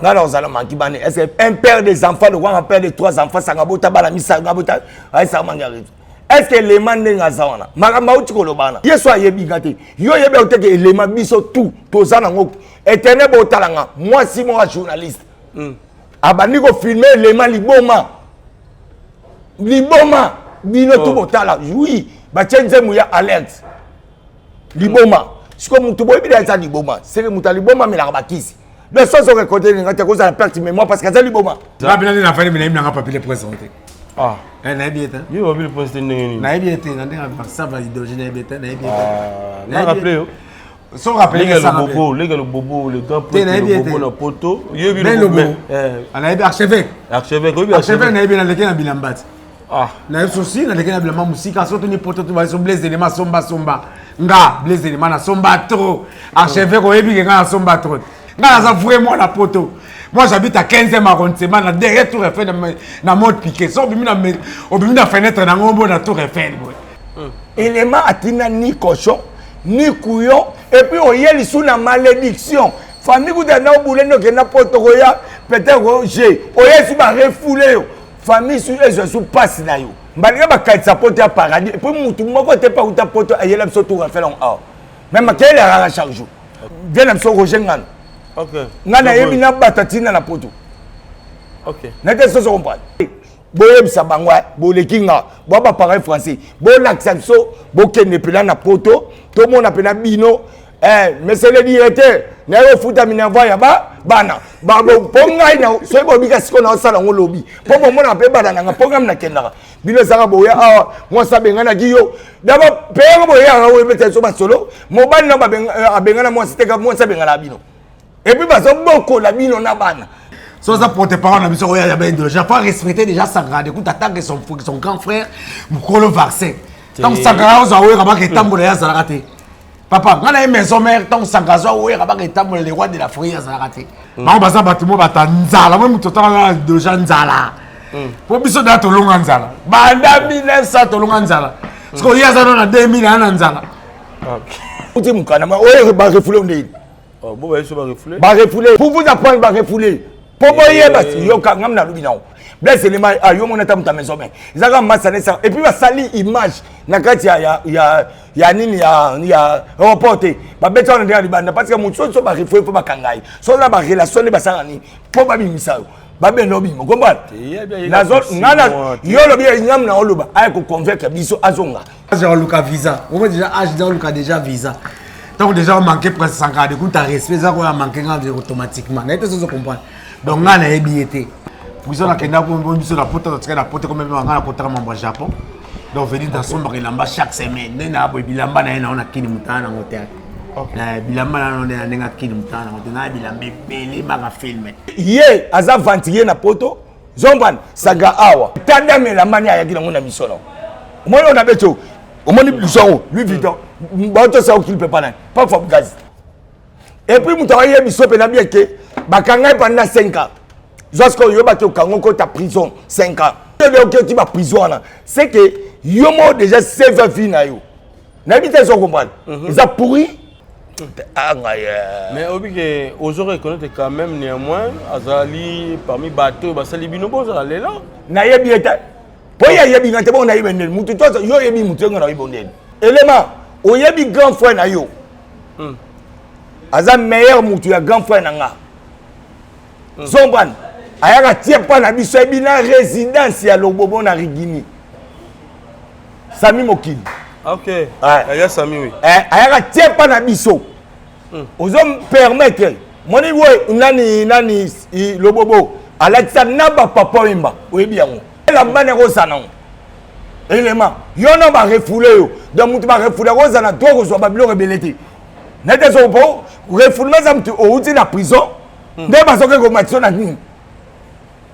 Nga na ozala manki bana. Est-ce que un père des enfants lokola un père de trois enfants sanga bota bana misanga bota ayesaka mangi ya raison? Est ce que elema ndenge aza wana, makambo auti koloba wana, ye so ayebi nga te? Yo oyebi yango te ke elema biso tout toza nango éternel. Botala nga, mwasi moko ya journaliste abandi kofilme elema liboma liboma. Bino tu botala, oui, batie nzembo ya alerte liboma. Sikoyo motu boyebi na eza liboma, seke moto ya liboma amelaka bakisi. Donc soki orekote ninga te, kozala perte mémoire parce que aza liboma. Nga bina nde nafandi, nayebi nanga Papi le Prince te. Ah. Eh, nayebi ye te. Yo Papi le Prince te, ndenge nini? Nayebi ye te na ndenge sava idéologie, nayebi ye te, nayebi ye te. Ah, na rappelé yo. So rappelé. Leka le bobo, leka le bobo, le grand Te, prêtre nayebi le ye bobo te. na poto. Yebi Ben le bobo. Lobo. Eh, Nayebi archevêque. Archevêque, oyebi? Archevêque nayebi, naleki na bilamba ti. Ah. Nayebi sosi, naleki na bilamba mosika. So toni poto to baso Blaise Elema somba somba. Nga Blaise Elema nasomba trop. Archevêque, oyebi ke nga nasomba trop. Nga naza vraiment na poto. Moi, j'habite à 15e arrondissement, na derrière Tour Eiffel, na mode piqué. So obimi na obimi na fenêtre nango mbo na Tour Eiffel boye. Elema atinda ni cochon ni couillon, et puis oye lisu na malédiction. Famille kuta na obule nde okenda poto koya peut-être g oye su barefoule yo, famille su ezwa su mpasi na yo. Balinga bakanisa poto ya paradis, et puis mutu moko te mpe auta poto ayela biso Tour Eiffel yango awa. Mais makele akaka chaque jour vie na biso Roger Ngano. Ngai nayebi na bato atinda na poto. Nete soso comprendre, boyebisa bango boleki nga boa bapareil français, bolakisa biso, bokende mpena na poto, tomona mpena bino. Monsieur le directeur, naye kofuta minerval ya bana mpo ngai soki bobika sikoyo naosala yango lobi mpo bomona mpe bana nanga mpo ngai nakendaka. Bino ezaka boya awa, mwasi abenganaki yo d'abord, peyako boyaka oyebeta biso basolo. Mobali na abengana mwasi te, mwasi abengana bino, et puis bazobokola bino na bana. So aza porte-parole na biso oyo ya baidéologie, faut respecter déjà Sankara Dekuta en tant que son grand frère, mokolo vaccin. Ntango Sankara ozwa oyeka baka etambola, ye azalaka te. Papa ngai na ye maison mère, ntango Sankara azwa oyeka baka etambola, le roi de la forêt azalaka te. Bango baza bato mo bata nzala mo moto otanga déjà nzala, po biso da tolonga nzala banda 1900, tolonga nzala. Sikoyo ye aza no na 2000 aya na nzala. Uti mokanda oyo barefoule ndeni. Bo bayeso barefoule. Barefoule pour vous apprendre, barefoule mpo boyeba. Yoka ngam nalobi nango, Blaise Elema yo mona ata moto ya maison mère ezaka masa na esaka, et puis basali image na kati ya nini ya aéroport te, babeti wana ndenge ya libanda, parce que motu so barefoule mpo bakanga ye, so na barelation nde basalaka nini mpo babimisa yo, babenda obima, comprendre? Yo olobi ngam na oloba aya koconvaincre biso azonga. Âge oluka visa omo déjà, âge déjà oluka déjà visa. Ntango déjà omanke Prince Sankara Dekuta respect, eza koyo amanke nga automatiquement. Naye te sozo comprendre. Donc ngai nayebi ye te. Biso nakenda biso na poto, totika na poto komeme ngai nakotaka mambo ya Japon. Donc veni nasombaka elamba chaque semaine nde na boye bilamba na ye nao nakini motala nango te, bilamba nano nde na ndenge akini motala nango te, na bilamba ebele baka filme. Ye aza aventurier na poto zombana saga awa tandama elamba ni ayaki nango na miso nango. Omoni oyo na beti oyo, omoni biso yango Louis Vuitton, baotosala okili mpe nani pa Fabregas. Et puis moto akoyebi biso mpena bien ke bakanga ye pendant 5 ans. Zwa sikoyo, oyebaki okanga okota prison 5 ans, okoti baprison wana, c'est que yo moko déjà save vie na yo. Nayebi te ezo comprendre, eza pourri ngai. Mais oyebi ke ozo reconnaître quand même néanmoins azali parmi bato oyo basali bino bozala lelo. Nayebi ye te, mpo ye ayebi nga te. Bongo nayebi ndeni mutu to yo oyebi mutu yenga, nayebi ndeni elema oyebi grand frère na yo aza meilleur mutu ya grand frère na nga. Zombani ayaka tie mpa na biso, ayebi na résidence ya Lobobo na Rigini Sami Mokili. Ok, aya Sami, oui. Ayaka tie mpa na biso, ozo permettre moni we nani nani Lobobo alatisa na bapapa oyemba, oyebi yango elamba ndenge ozala nango. Elema yo na barefoule yo, donc moto barefoule akozala na droit kozwa babiloko ebele te. Nete so po refoulement eza motu outi na prison nde bazoki komatisa na nini.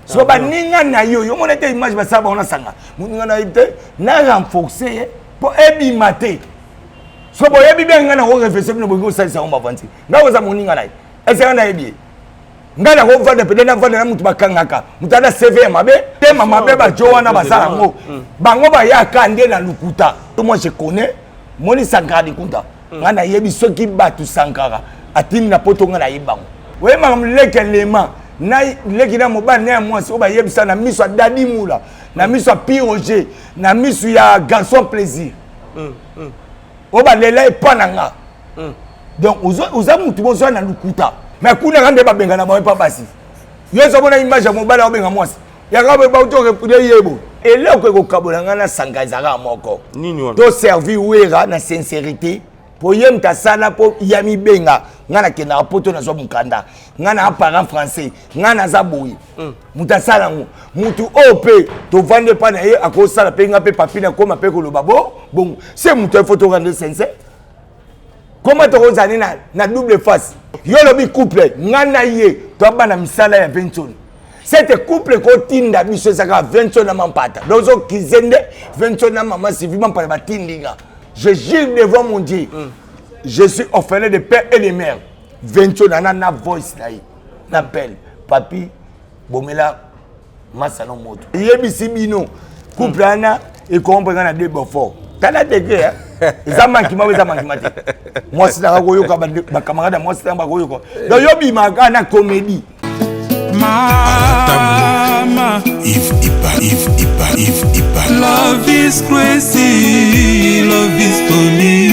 So baninga na yo, yo mona te image basala bango na sanga moninga na ye te, na renforce ye mpo ebima te. So boyebi bien ngai nakorefese bino, bokoki kosalisa yango bavanti. Ngai koza moninga na ye, ese ngai nayebi ye. Ngai nakovanda pene navanda na motu bakangaka moto ana CV ya mabe tema mabe, bajo wana basala yango, bango bayaka nde na lukuta. Moi je connais moni Sankara Likunta. Ngai nayebi soki bato Sankara atindi na poto, ngai nayebi bango. Oyebaka leke lema Na leki na mobali na ya mwasi oyo bayebisa na miso ya Dadi Mula, na miso ya Piroger, na miso ya Garçon Plaisir, oyo balela epa na nga. Donc oza mutu bozwa na lukuta, mais kuna ka nde babengana bango epa basi. Yo ozomona image ya mobali aobenga mwasi yaka boye, bauti orepude ye boye. Eloko ekokabola ngai na Sanka ezalaka moko. Nini wana? Toservi Wera na sincérité, po ye moto asala mpo ya mibenga. Ngai nakendaka poto, nazwa mokanda, ngai na parent français, ngai naza boye. Moto asala yango, motu oyo mpe tovandi epa na ye, akosala mpe ngai mpe papi nakóma mpe koloba bo bongo se moto il faut torendre sincère. Koma tokozala nde na double face? Yo olobi couple, ngai na ye toabana misala ya Vensoni. Cette couple kotinda biso ezaka Vensoni na Mampata. Donc ozokize nde Vensoni na mama Sylvie Mampata batindi nga. Je jure devant mon Dieu, je suis orphelin de père et de mère. Vensoni ana na voice na ye na pele papi bomela masano moto eyebisi bino couple wana ekompe nga na deux bofort. Tala degré eza mankima oyo eza mankima te. Mwasi nanga koyoka, bacamarade ya mwasi nanga bakoyoka. Donc yo bimaka na comédie. Mama, Yves Ipa, Yves Ipa, Yves Ipa. Love is crazy, love is funny.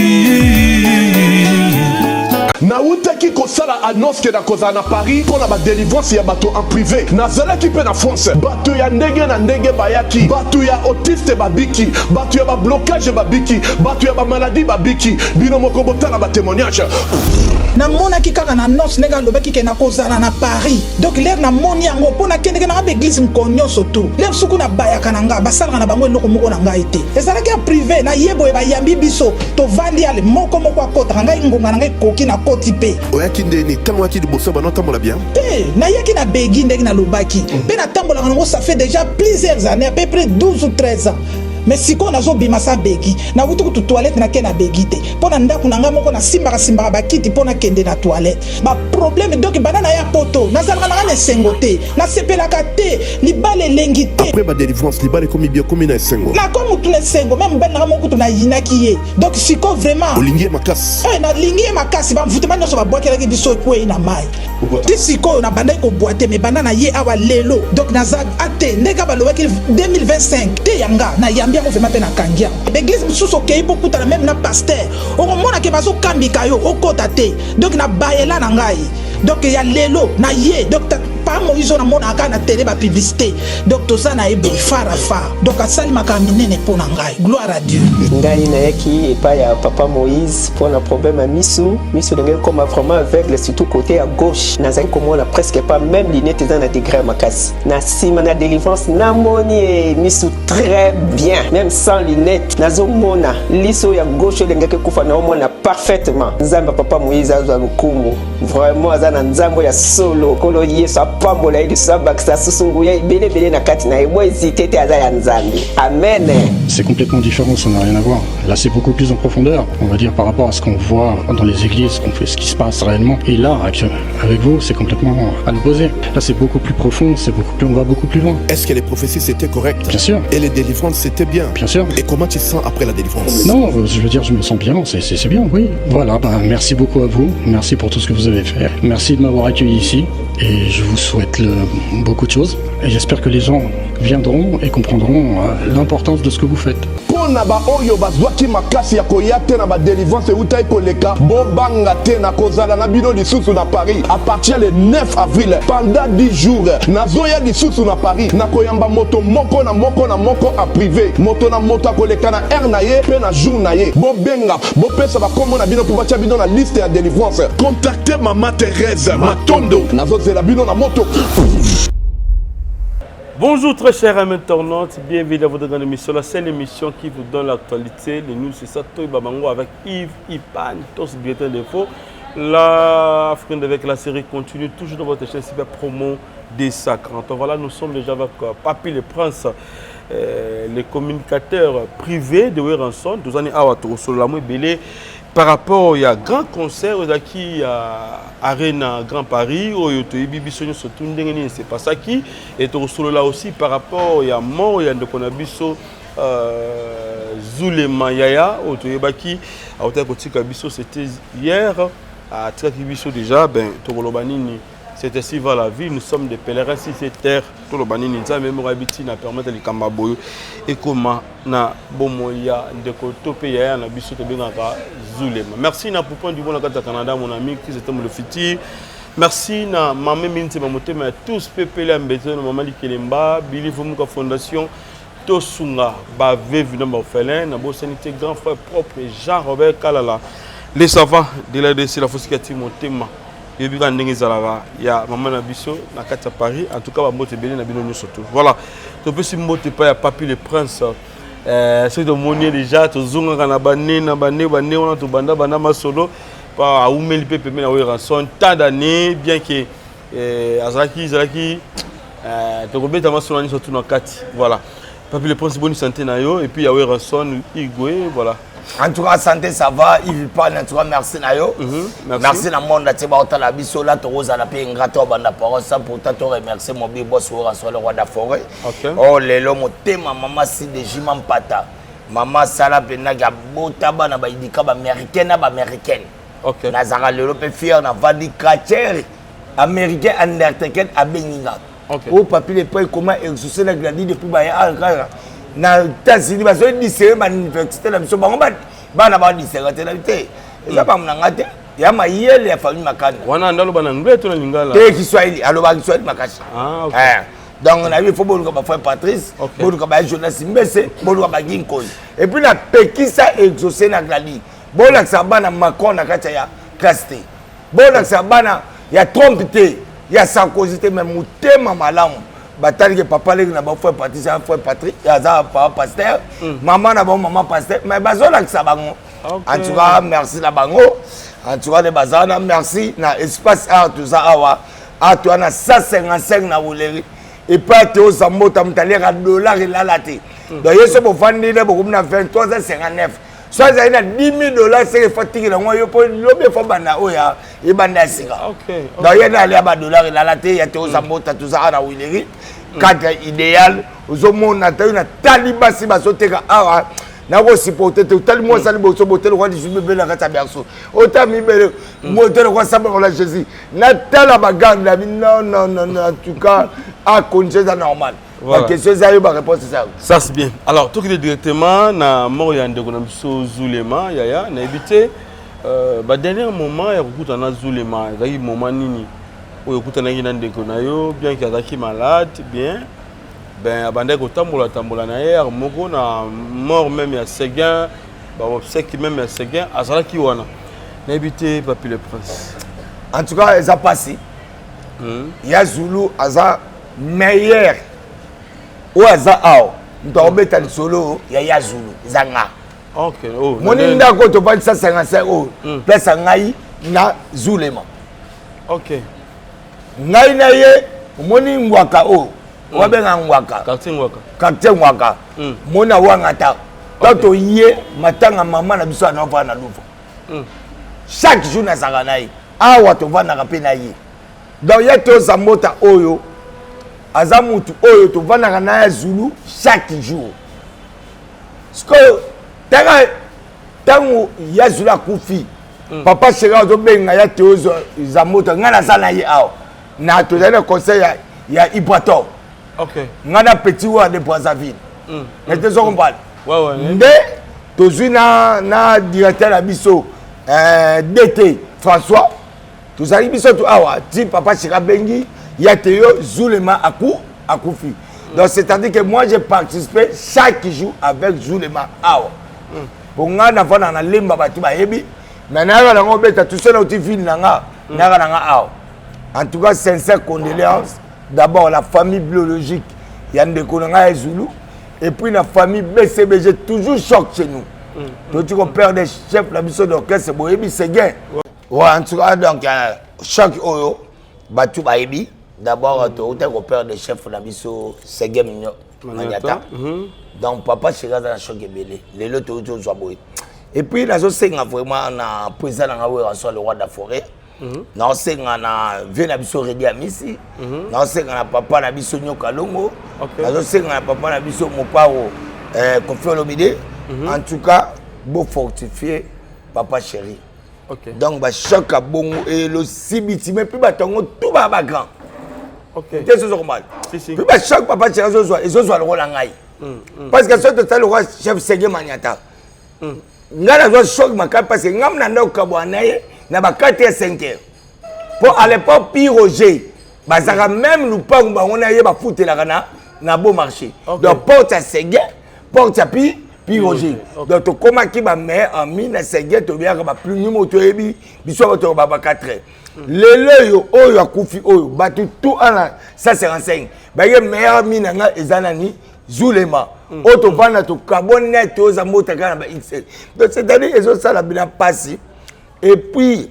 Nawutaki kosala annonce ke nakozala na Paris mpo na badelivrance ya bato en privé. Nazalaki mpe na France, bato ya ndenge na ndenge bayaki, bato ya autiste babiki, bato ya bablocage babiki, bato ya bamaladi babiki. Bino moko botala batémoignage. Namonaki kaka na annonce ndenge alobaki ke nakozala na Paris. Donc l'heure namoni yango, mpo nakendeke nanga baeglise moko nyonso tu, l'heure suku nabayaka na nga, basalaka na bango eloko moko na ngai te. Ezalaki ya privé na ye boye, bayambi biso, tovandi ale moko moko akotaka. Ngai ngonga na ngai ekoki, nakoti mpe. Oyaki ndeni? Ntango oyaki liboso, bana otambola bien? Te, nayaki na béquille. Ndenge nalobaki mpe natambolaka nango, ça fait déjà plusieurs années, à peu près 12 ou 13 ans. Mais sikoyo nazobima sa béquille. Nawuti kutu toilette, nake na béquille te, mpo na ndako na ngai moko nasimbaka simbaka bakiti mpo nakende na toilette. Baproblème. Donc banda na ya poto, nazalaka na ngai na esengo te, nasepelaka te, libala elengi te. Après badelivrance, libala ekomi bien, ekomi na esengo? Nakomi mutu na esengo. Même mobali nanga moko kutu nayinaki ye. Donc sikoyo vraiment Olingi ye makasi? Eh, nalingi ye makasi. Bamvutema nyonso babwakelaki biso ekwei na mai. Ti sikoyo nabandaki kobwa te, me banda na ye awa lelo, donc naza ate ndenge balobaki 2025 te ya nga, nayambi yango vraiment mpe nakangi yango. Baeglise mosusu okei mpo okutana même na pasteur, okomona ke bazokambika yo okota te. Donc nabayela na ngai. Donc ya lelo na ye, donc pa Moïse oyo namonaka kaka na télé, bapublicité, donc toza na ye boye fara fara. Donc asali makambo minene mpo na ngai. Gloire à Dieu. Ngai nayaki epai ya papa Moïse mpona problème ya misu. Misu ndenge ekoma vraiment aveugle, surtout côté ya gauche, nazali komona presque pas, même lunette eza na degré ya makasi. Na nsima na délivrance, namoni e misu très bien, même sans lunette nazomona. Liso ya gauche olengaki ekufa, naomona parfaitement. Nzambe ya papa Moïse azwa lokumu. Vraiment aza na Nzambe ya solo. Nkolo Yesu apambola ye lisusu, abakisa susu nguya ebele ebele na kati na ye. Bo hésite te, aza ya Nzambe. Amen. C'est complètement différent, ça n'a rien à voir. Là, c'est beaucoup plus en profondeur, on va dire, par rapport à ce qu'on voit dans les églises, ce qu'on fait, ce qui se passe réellement. Et là, avec vous, c'est complètement à l'opposé. Là, c'est beaucoup plus profond, c'est beaucoup plus, on va beaucoup plus loin. Est-ce que les prophéties, c'était correct? Bien sûr. Et les délivrances, c'était bien? Bien sûr. Et comment tu te sens après la délivrance? Non, je veux dire, je me sens bien, c'est bien, oui. Voilà, bah, merci beaucoup à vous, merci pour tout ce que vous avez fait. Merci de m'avoir accueilli ici et je vous souhaite beaucoup de choses. Et j'espère que les gens viendront et comprendront l'importance de ce que vous faites. Mpo na baoyo bazwaki makasi ya koya te na badelivrance eutaki koleka, bobanga te, nakozala na bino lisusu na Paris à partir le 9 avril pendant 10 jours. Nazoya lisusu na Paris, nakoyamba moto moko na moko na moko en privé. Moto na moto akoleka na heure na ye mpe na jour na ye. Bobenga, bopesa bakombo na bino mpo batia bino na liste ya délivrance. Contacte mama Thérèse Matondo. Nazozela bino na moto. Bonjour très chers amis internautes, bienvenue dans votre grande émission, la seule émission qui vous donne l'actualité, les news, c'est ça, Toy Babango avec Yves Ipan, tous bulletin d'infos. La Africaine avec la série continue toujours dans votre chaîne Super Promo des Sacres. Voilà, nous sommes déjà avec Papi le Prince, le communicateur privé de Werrason. Nous allons awa tosolola ebele par rapport ya grand concert ezalaki ya Arena Grand Paris oyo toyebi biso nyonso tu ndenge nini se passaki, et tokosolola aussi par rapport ya mort ya ndeko na biso Zulema Yaya oyo toyebaki autaki kotika biso. C'était hier atikaki biso déjà. Ben, tokoloba nini? C'est ainsi va la vie, nous sommes des pèlerins sur cette terre. Toloba nini Nzambe moko ayebi ntina permettre likambo ya boye ekoma na bomoi ya ndeko to mpe yaya na biso tobengaka Zulema. Merci na Poupon du Bon na kati ya Canada, mon ami Chris Etembo le futur. Merci na Mame Minzema motema ya tous pepele ya Mbeto na Mama Likelemba, Billy Vomuka Fondation tosunga ba veuve na ba orphelin na bosani te grand frère propre Jean Robert Kalala le savant de la RDC la fosika ti motema yebi kaka ndenge ezalaka ya mama na biso na kati ya Paris en tout cas bambote ebele na bino nyonso tout voilà topesi mbote epai ya Papi le Prince euh, soki tomoni ye déjà tozongaka na bane na bane bane wana tobanda banda masolo pa awumeli mpe pembeni ya Werrason tant d'années bien que eh, azalaki ezalaki eh, tokobeta masolo nyonso tu na kati voilà papi le prince boni santé na yo et puis ya Werrason Igwe voilà. En tout cas, santé, ça va. Yves Pan, en tout cas, merci na yo. Mm -hmm, merci. merci na monde entier, baotala biso là, tokozala pe ingrato banda parole sans pourtant to remercier mon big boss Werrason le roi de la forêt. Okay. Oh lelo motema mama si de Jima Mpata. Mama sala pena ya bota bana ba idika ba américaine na ba américaine. Okay. Nazaka lelo pe fier na vandi catcher américain Undertaker abengi nga. Okay. Oh papi le prix comment exaucer la gladi depuis ba ya kaka na États-Unis bazo disere ba université na biso bango bana ba disere te na te. Eza ba na nga te. Ya mayele ya famille Makanda. Wana ndalo ba na anglais to na lingala. Te Kiswahili, aloba Kiswahili makasi. Ah, okay. Eh. Donc na il faut boluka ba frère Patrice, okay. boluka ba Jonas Mbese, boluka ba Ginkoi. Et puis na pekisa exaucer na gladi. Bolakisa bana Macron na kati ya classe te. Bolakisa bana ya Trump te, ya Sarkozy te, mais motema malamu. Batali ke papa leki na ba frère Patrice, ya frère Patrick, aza papa pasteur, mm. maman na bango maman pasteur, mais bazolakisa bango. Okay. En tout cas, merci na bango. En tout cas, les bazana, merci na espace art tout ça awa. Art wana 155 na Wuleri. Epai te ozambota moto aliaka dollar elala te. Mm. Donc ye so bofandi nde bokomi na 23h59. So azali na 10 000 dollars seke fo atikela yango yo mpo lobi efo banda oyo ebanda ya sika. Donc ye nde alia ba dollar elala te ya te ozambota toza awa na Wuleri. Cadre idéal ozomona te natali basi bazoteka awa nakosupporte te otali mwasi ali boso bote lokwa lisu bebe na kati ya berceau ota mibele mote lokwa sabakola jésus natala bagarde na bi non non non en tout cas a condition eza normal baquestion eza yo baréponse eza ça c'est bien. Alors tokende directement na mort ya ndeko na biso Zulema yaya nayebi te euh, ba dernier moment ya kokutana na Zulema ezalaki moment nini oyo okutanaki na ndeko na yo bien que azalaki malade bien ben abandaki kotambola tambola na ye moko na mort même ya Seguin ba obsèque même ya Seguin azalaki wana nayebi te Papi le Prince. En tout cas eza pasi ya Zulu aza meilleur oyo aza awa moto akobeta lisolo ya ya Zulu eza nga. Okay. Oh, moni ndako oyo tovandisa 55 oyo place ya ngai na Zulema. Okay. Ngai na ye omoni ngwaka oyo wabenga ngwaka quartier ngwaka quartier ngwaka moni awanga ta to toye matanga mama na biso anavanda na Louvre chaque jour nazalaka na ye awa tovandaka mpe na ye donc ye toza mbota oyo aza mutu oyo tovandaka na ye Zulu chaque jour sikoyo tanga ntango ya Zulu akufi papa chéri azobenga ya Théo Zambota ngai naza na ye awa na tozali na conseil ya, ya Ibrator. Okay. Ngai na petit oyo de Brazzaville. Mais te comprendre. Nde tozwi na, na directeur na biso euh, DT François tozali biso tu awa ti papa chéri abengi ya Théo Zulema aku akufi. Donc c'est-à-dire que moi j'ai participé chaque jour avec Zulema awa. Po ngai navanda na lemba bato bayebi mais nayaka nango obeta tout seul oti ville na nga nayaka na nga awa. En tout cas sincère condoléances d'abord la famille biologique ya ndeko na ngai ya Zulu et puis la famille BCBG toujours choc chez nous. Toti ko perdre chef na biso d'orchestre boyebi Seguin. Ouais, en tout cas donc choc oyo bato bayebi d'abord touta ko perdre chef na biso Seguin Manyata. Donc papa chéri aza na choc ebele lelo touti ozwa boye. Et puis nazosenga vraiment na président na ngai Werrason le roi de la forêt. Naosenga na vie na biso Redi Amisi, naosenga na papa na biso Nyoka Longo, nazosenga na papa na biso Mopao Koffi Olomide. En tout cas bo fortifier papa chéri. Donc bachoc ya bongo elosibiti mais mpe bato yango tout baa bagrand te sozo komala mpe bachoc papa chéri azozwa ezozwa lokola ngai mm. parce que soki tosali lokola chef sege maniata ngai nazwa choc makasi parce que ngai na ndako kabwana na ye na ba 4 heures 5 heures mpo à l'époque pi roger bazalaka même lupangu bango na ye bafutelaka na na beau marché okay. Donc porte ya sege, porte ya pi pi roger okay. Donc tokomaki bameilleur ami na sege, tobeyaka baplus nimo toyebi biso bato ba 4 heures. Lelo oyo oyo akufi oyo bato tout ana ça se renseigne baye meilleur ami na ngai eza nani? Zulema oyo tovanda tokaboni na toza mbota kaka na ba xl. Donc c'est-à-dire ezosala bina mpasi. Et puis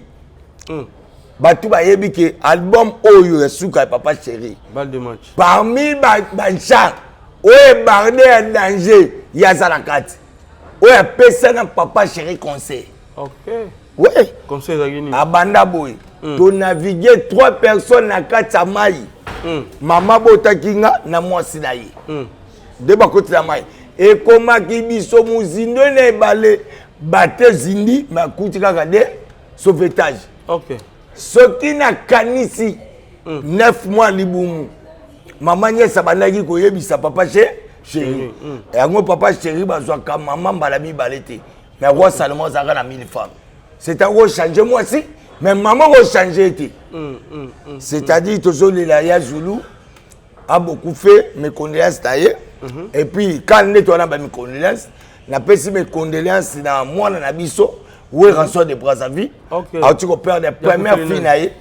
bato bayebi ke album oyo ya suka ya papa chéri, parmi bagenre oyo ebarde ya danger, ye aza na kati oyo apesa na papa chéri conseil. Ouais, abanda boye tonavigue trois personnes na kati ya mai. Mama botaki nga na mwasi na ye nde bakoti na mai, ekomaki biso mozindo na ebale, bate zindi me akuti kaka de sauvetage. Soki nakanisi 9 mois libumu, mama nyesi abandaki koyebisa papa chéri yango. Papa chéri bazwaka mama mbala mibale te, mais roi Salomon azalaka na mille femmes, c'est-à-dire kochange mwasi, mais mama kochange te. C'est-à-dire tozolela ya Zulu, a beaucoup fait, mes condoléances na ye. Et puis quand nde towana ba mes condoléances, napesi mes condoléances na mwana na biso Werrason de Brazzaville, auti koperdre première fille na ye,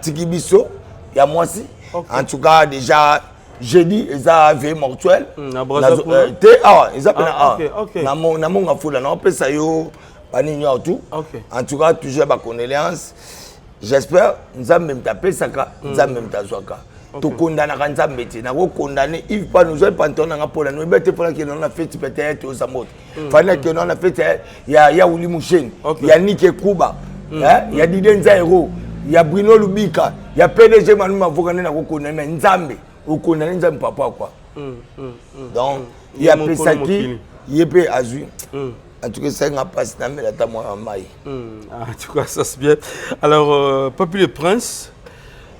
tiki biso ya mwasi. En tout cas, déjà jeudi eza veille mortuaire te, awa eza mpena awa na monga fula naopesa yo banini awa tout. En tout cas, toujours bacondoléance. J'espère Nzambe moto apesaka, Nzambe moto azwaka, tokondanaka Nzambe te. Nakokondane Yves pa nozwai pantalon nanga mpona noyebi te, mpona kende na feti peut-être oza moto fani nakende na feti ya Wuli Musheni, ya Nike Kuba, ya Dide Nzaero, ya Bruno Lubika, ya PDG Manu Mavoka nde nakokondane. Mais Nzambe, okondane Nzambe papa quoi. Donc ye apesaki, ye mpe azwi. En tout cas, esalinga mpasi, namela ata mwa mai. En tout cas, ça c'est bien. Alors, Papi le Prince,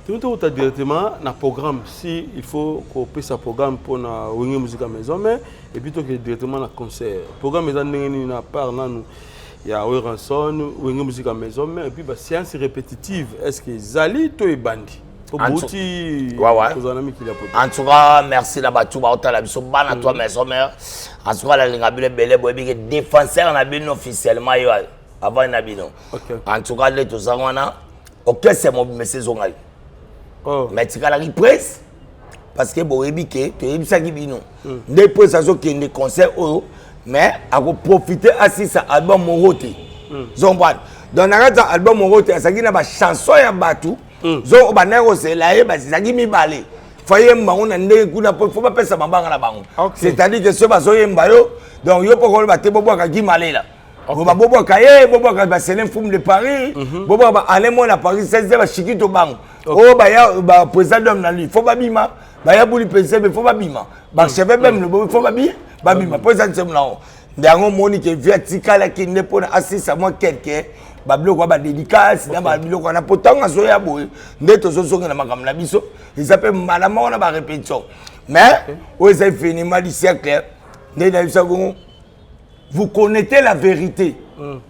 tu as directement na programme, si il faut qu'on puisse un programme pour na Wenge Musique à Maison mais et puis toi directement na concert. Programme eza ndenge nini na part nanu ya Werrason, Wenge Musique à Maison mais et puis ba séance répétitive, est-ce que zali to ebandi? Bouti kozala na mikili ya poto. En tout cas, merci na bato baotala biso, bana toi Maison Mère. En tout cas, nalinga bino ebele. Boyebi ke défenseur na bino officiellement yo avant na bino. En tout cas, nde toza wana, orchestre mobimesa ezongaki mais tikalaki presse parce que boyebi ke toyebisaki bino nde presse azokende concert oyo, mais akoprofite asisa album moko te. Zombwana, donc na kati ya album moko te azalaki na bachanson ya bato zo bandaki kozela ye, bazalaki mibale, fa yemba yango na ndenge kuna po fo bapesa mabanga na bango. C'est-à-dire que soki bazoyemba yo, donc yo mpo koloba te bobwaka Gimalela, bobwaka ye, bobwaka basele Mfumu de Paris, bobwaka ba Alain Mwana Paris 16, bashikito bango oyo baya baprésident d'homme na lui, fo babima, baya buli pese, fo babima, bacheve bem lobo, fo babima mpo eza nzembo nango. Nde yango omoni ke vi atikalaki nde mpona asisa mwa quelque babiloko ya badédicace na babiloko wana, mpo ntango azoya boye nde tozozongela makambo na biso, eza mpe mbala moko na barépétition. Mais oyo eza événement du siècle nde nayebisa bongo: vous connaissez la vérité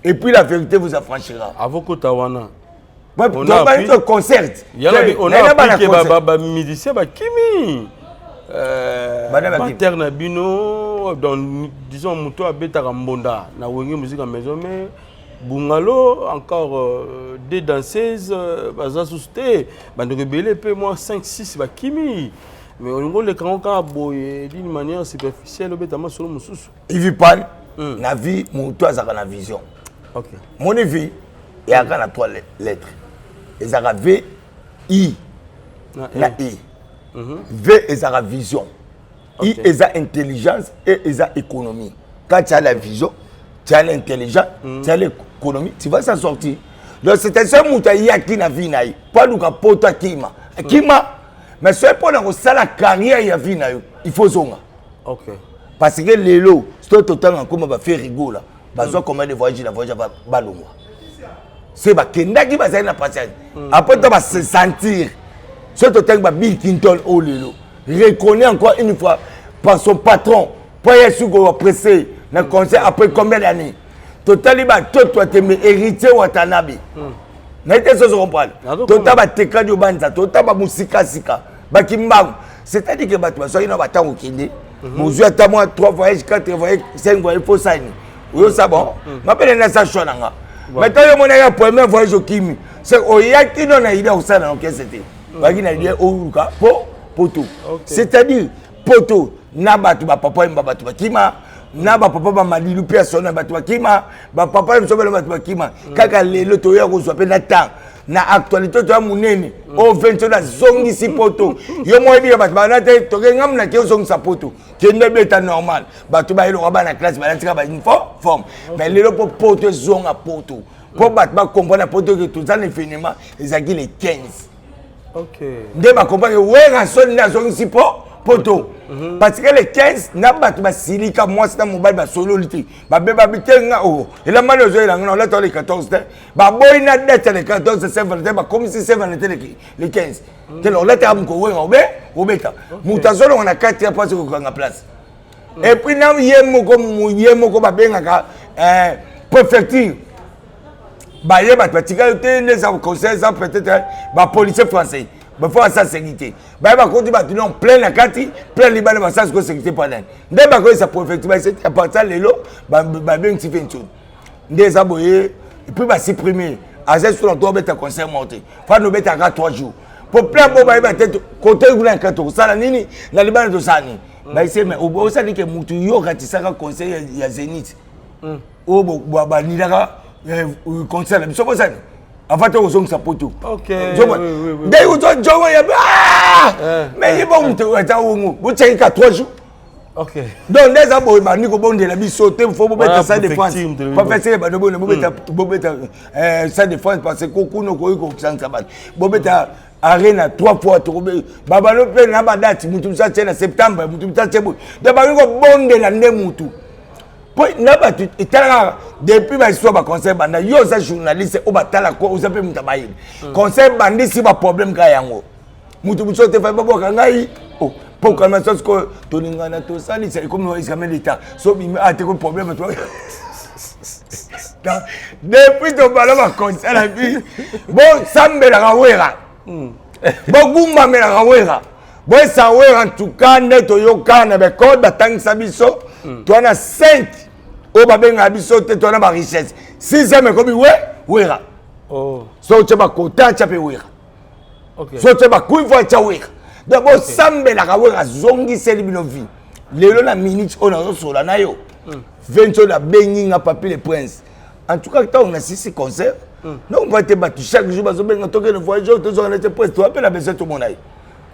et puis la vérité vous affranchira. Avokota wana. Concert. On a appris que bamusicien bakimi bater na bino, donc disons moto abetaka mbonda na Wenge Musique ya Maison mais Bungalo, encore deux danseuses baza susu te, bandeko ebele mpe mwa 5 6 bakimi. Mais olingi olekango kaka boye d'une manière superficielle, obeta masolo mosusu. Ivipan na vie, moto azalaka na vision. Moni, vie eyaka na trois lettres, ezalaka V, I na I. V ezalaka vision, I eza intelligence, E eza économie. Quand tu as la vision, tu as l'intelligence, tu as l'économie, tu vas s'en sortir. Donc c'est un moto ayaki na vie na ye mpo aluka poto, akima akima, mais soki mpo na kosala carrière ya vie na yo, il faut zonga. Parce que lelo soki totanga nkoma bafe rigola, bazwa combien de voyage na voyage, balongwa. Se bakendaki bazali na patience. Après to ba se sentir. Soki totangi ba Bill Clinton oyo lelo reconnu encore une fois par son patron mpo ye suki oapresse na conseil après combien d'années totali batoto ya tembe héritier watanabe naye te sozo comprendre tota batekadi obanza tota bamosikasika bakimbangu c'est-à-dire que bato bazwaki na batango okende bozwi ata mwa 3 voyage 4 voyage 5 voyage fo sani oyosa bon mapele nasa choix na nga mais ntango yo omonaki ya premier voyage okimi se oyaki no na idée ya kosala na orchestre te oyaki na idée oluka po poto c'est-à-dire poto na bato bapapa yemba bato bakima na bapapa bamadilu mpe ya sona bato bakima bapapa biso bana bato bakima kaka lelo toya kozwa mpe na temps na actualité toya monene oyo 20 nazongisi poto yo moko oyebika bato bana te toke ngamu nake ozongisa poto kende beta normal bato bayeloka bana classe balatika ba uniforme mais lelo mpo poto ezonga poto mpo bato bacomprendre poto ke toza na événement ezalaki le 15 nde bacomprendre Werrason nde azongisi mpo poto mhm. parce que le 15 na bato basilika mwasi na mobali basololi te babebabi te nga o oh, elamba nde ozoyela nga na olata le 14 te baboyi na date ya le 14 saint valentin bakomisi saint valentin le 15 te na olataka mokolo wenga obe obeta moto azolonga na kati ya mpasi kokanga place et puis na ye moko ye moko babengaka eh, préfecture baye bato batikali te nde eza conseil eza peut-être bapolicier français bafo basala sécurité baye bakoti bato non plein na kati plein libanda basala sikoyo sécurité mpo nani nde bakoyesa préfecture bayese à partir lelo babengisi fe nsoni nde eza boye epuis basupprime aza so na to obeta concert moko te fana obetaka 3 jours po plein bo bayeba te kote kuna ya kati tokosala nini na libanda tosala nini bayese me osali ke motu yo okatisaka conseil ya zenith oyo banilaka eh, concert na biso bosani avant te kozongisa poto nde ozojongo ya mais ye bo moto ata ongo botiaki ka 3 jours Okay. Donc nde eza boye bandi kobondela biso te fo bobeta salle de France professeur bando boye bobeta hmm. bobeta eh, salle de France parce que kuna okoki kokosangisa bato bobeta arena trois fois tokobe babalo mpe na badate mutu mosusu atie na septembre mutu mosusu atie boye donc bakoki kobondela nde mutu mpo na bato etala kaka depuis bahistoire baconseil banda yo oza journaliste oyo batala ko oza mpe moto abayeli hmm. conseil bandisi baproblème kaka yango moto mosusu te fai babwaka ngai oh, mpo kalma so sikoyo tolingana tosalisa ekomi examen d'état so bimi ate ah, ko problème to depuis tobala baconseil na bi bosambelaka wera hmm. bogumbamelaka wera boyesa wera ntuka nde toyoka na baekole batangisa biso hmm. toa na 5 oyo babengaka biso te toa na barichesse 6 ekomi we wera oh. so otye bakota atya mpe wera okay. so te bakuivo atya wera donc bosambelaka wera azongiseli bino vie lelo na minute oyo nazosola na yo mm. venti oyo nabengi nga papi le prince en tout cas ntango nasisi concert mm. donc te bato chaque jour bazobenga tokende voyage oyo tozonga nete prince toa mpe na besoin tomona ye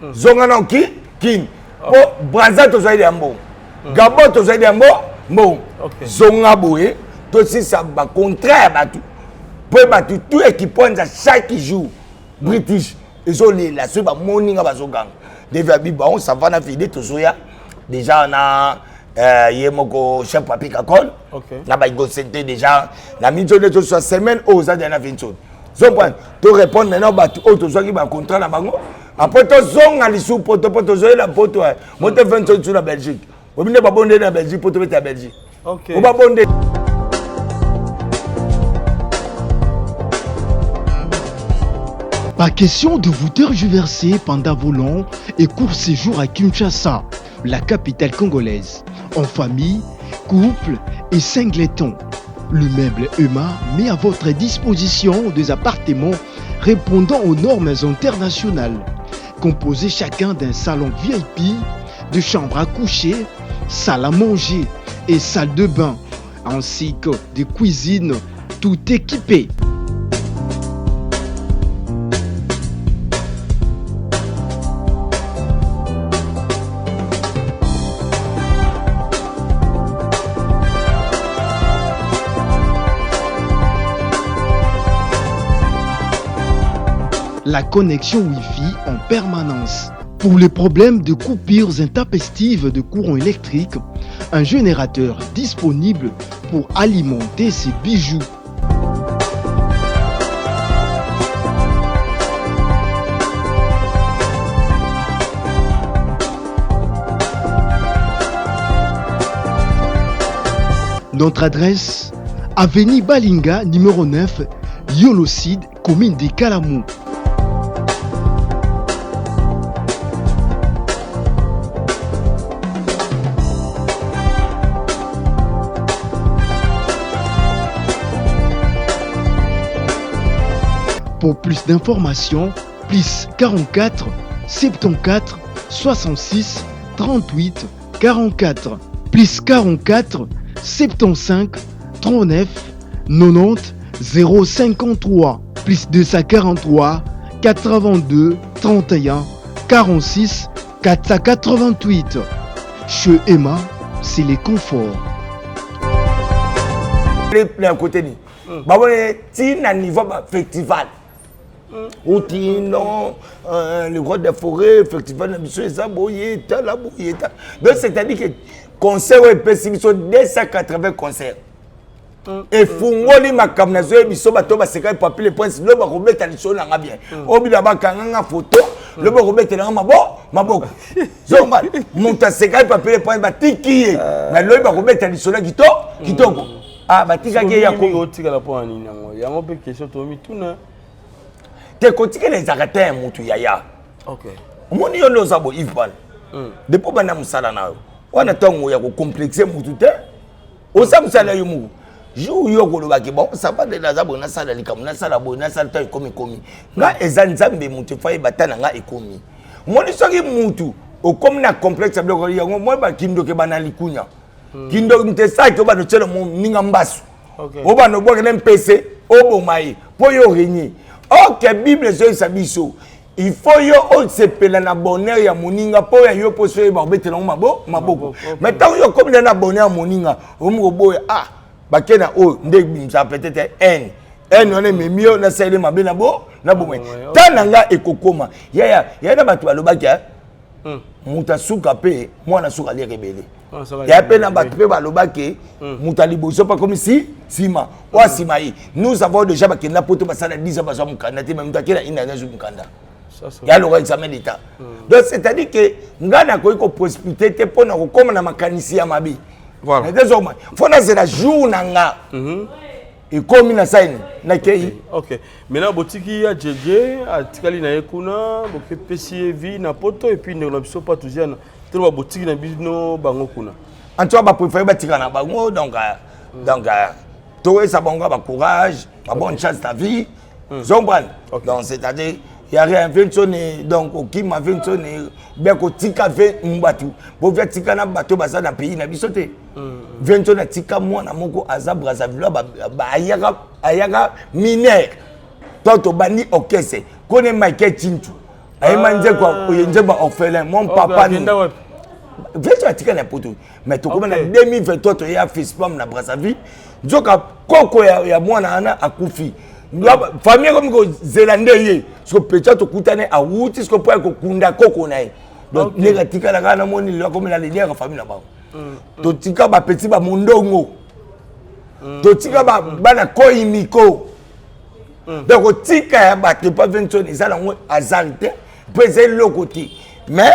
mm. zonga na ki kini mpo braza tozwaki ya mbongo mm. gabon tozwaki ya mbongo zonga boye tosisa bacontrat ya bato mpo bato tout ekiponza chaque jour british ezolela soki bamoni nga bazoganga devi abi bon ça va na vide tozoya déjà na euh, ye moko chef papi kakol okay. na baigosente déjà na minso nde tozwa semaine oyo oza deja na vinsoni zomprendre to répondre maintenant bato oyo tozwaki bacontrat na bango apres tozonga lisusu poto mpo tozoyela poto eh. mote vinsoni su na belgique obi nde babondeli na belgique mpo tobeta ya belgique okay. obabonde Pas question de vous tergiverser pendant vos longs et courts séjours à Kinshasa, la capitale congolaise, en famille, couple et singleton. Le meuble EMA met à votre disposition des appartements répondant aux normes internationales, composés chacun d'un salon VIP, de chambres à coucher, salle à manger et salle de bain, ainsi que de cuisine tout équipée. La connexion Wi-Fi en permanence. Pour les problèmes de coupures intempestives de courant électrique, un générateur disponible pour alimenter ces bijoux. Notre adresse, Avenue Balinga, numéro 9, Yolocide, commune de Kalamou. Pour plus d'informations, plus 44 74 66 38 44 plus 44 75 39 90 053 plus 243 82 31 46 488. Chez Emma, c'est les conforts. na côté ni babone ti na niveau ba festival oti non euh, le roi de la forêt festival na biso eza boye tala boye tala donc c'est à dire que concert oyo epesi biso 280 concert efungoli makambo nazoyebi biso bato basekaki papi le prince lobi bakobeta lisolo na nga bien oyo bino bakanga nga foto lobi bakobetela nga mabo maboko zomba moto asekaki papi le prince batiki ye na lobi bakobeta lisolo ya kito kitoko ah batikaki ye ya otikala mpo na nini yango yango mpe question tomituna te kotikela ezalaka te ya motu yaya omoni yo nde oza bo yves bana depuis obanda mosala na yo wana ntango ya kocomplexe motu te oza mosala yo moko jour yo okolobaki bon ça va nde naza boye nasala likambo nasala boye nasala ntango ekomi ekomi nga eza nzambe motu efa yeba ta na nga ekomi omoni soki mutu okomi na complexe ya biloko yango moi bakindoke bana likunya kindoki moto esalaki obanda otyela moninga mbasu obanda obwakela mpese oboma ye mpo yo renie ok bible ezoyebisa biso il faut yo osepela na bonheur ya moninga mpo ya yo mposo oyeba kobetela yango mabo maboko mais ntango yo okomi na bonheur ya moninga okomi koboya ah bake na oyo nde ebimisaka peut-être haine haine wana ememi yo nasaleli mabe na bo na bomoi ta na nga ekokoma yaya yaya na bato balobaki moto asuka mpe mwana suka aliaka ebele ya mpe na bato mpe balobaki moto ya liboso mpe akomi si nsima oyo asima ye nous avons déjà bakenda poto basala 10 ans bazwa mokanda te mais moto akei na ina azwi mokanda ya loka examen d'état donc c'est à dire que ngai nakoki koprécipité te mpo na kokóma na makanisi ya mabe ezokoma fo nazela jour na nga ekomi na saini nakei ok maintenant botiki ya jeje atikali na ye kuna bopesi ye vie na poto et puis ndeko na biso patuziana toloba botiki na bino bango kuna en tout cas bapréféré batika na bango donc mm. donc euh, toyesa bango bacourage babonne chance na vie zombrane donc c'est à dire ya rien vinsoni donc okima vinsoni bien kotika ve bato bovia tika na bato baza na pays na biso te vinsoni atika mwana moko aza brazzaville ayaka ayaka mineur to tobandi orchestre kone michael chintu ayemba nzembo nzembo orphelin mon papa vinsoni atika na poto mais tokoma na 2023 toya fespam na brazzaville nzoka koko ya, ya mwana wana akufi famille ekomi kozela nde ye siko pecha tokutani awuti siko mpo ya kokunda koko na ye donc ndenge atikala kaka namoni lelo akomi na leader ya famille na bango totika bapeti bamondongo totika bana koyimiko donc kotika ya bato epa venson eza nango hasard te mpo eza eloko te mais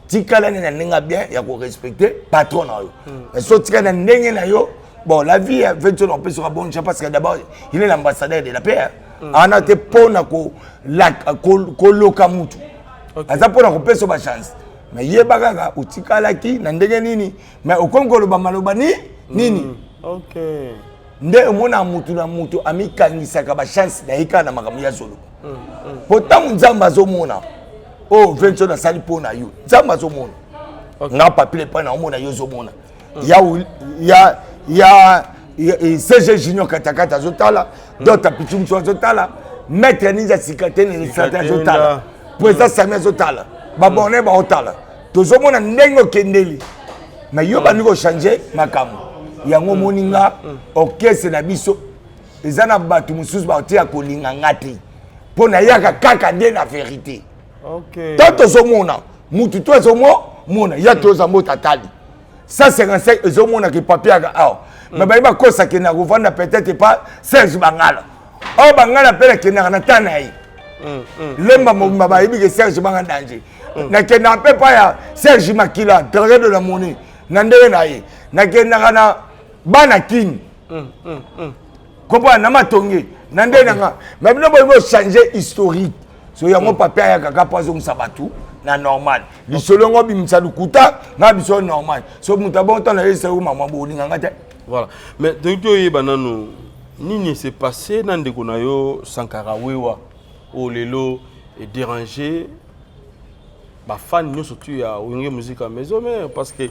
tikala nde na ndenge bien ya korespecte patron na yo mais so otikali na ndenge na yo bon la vie ya venson opesaka bon chance parce que d'abord il est l'ambassadeur de la paix ana te mpo na koloka mutu aza mpo na kopesa bachance mais yeba kaka otikalaki na ndenge nini mais okomi koloba maloba ni nini nde omona mutu na mutu amikangisaka bachance na ye kaka na makambo ya zoloba mpo ntango nzambe azomona oyo venson asali mpo na yo nzambe azomona nga papi lepa na omona yo ozomona ya ya ya cg junior katakata azotala dota pichu mosu azotala maître ninja sika te nesate azotala président sami azotala babone baotala tozomona ndenge okendeli mais yo bandi kochange makambo yango omoni nga orchestre na biso eza na bato mosusu baotika kolinga nga te mpo nayaka kaka nde na verité to tozomona mutu to ezomona ya toza mboto atali 155 ezomonaka epapier yaka awa me baye bakosa akendaka kovanda peut-être epa serge bangala oyo bangala mpe nakendaka na ta na ye lemba mobimba bayebi ke serge banga danger nakendaka mpe epa ya serge makila drague de la monnaie na ndenge na ye nakendaka na. Bana Kin. Comprendre na matonge na nde na nga. Mais bino bolingi changer historique. So yango papi ayaka kaka mpo azongisa bato na normal. Lisolo yango obimisa lokuta nga biso normal. So moto abongo ntango nayebisa yo mama bolinga nga te. Voilà. Mais toyoki toyeba nanu nini s'est passé na ndeko na yo Sankara Wewa oyo lelo edéranger bafani nyonso tu ya Wenge Musica Maison Mère, parce que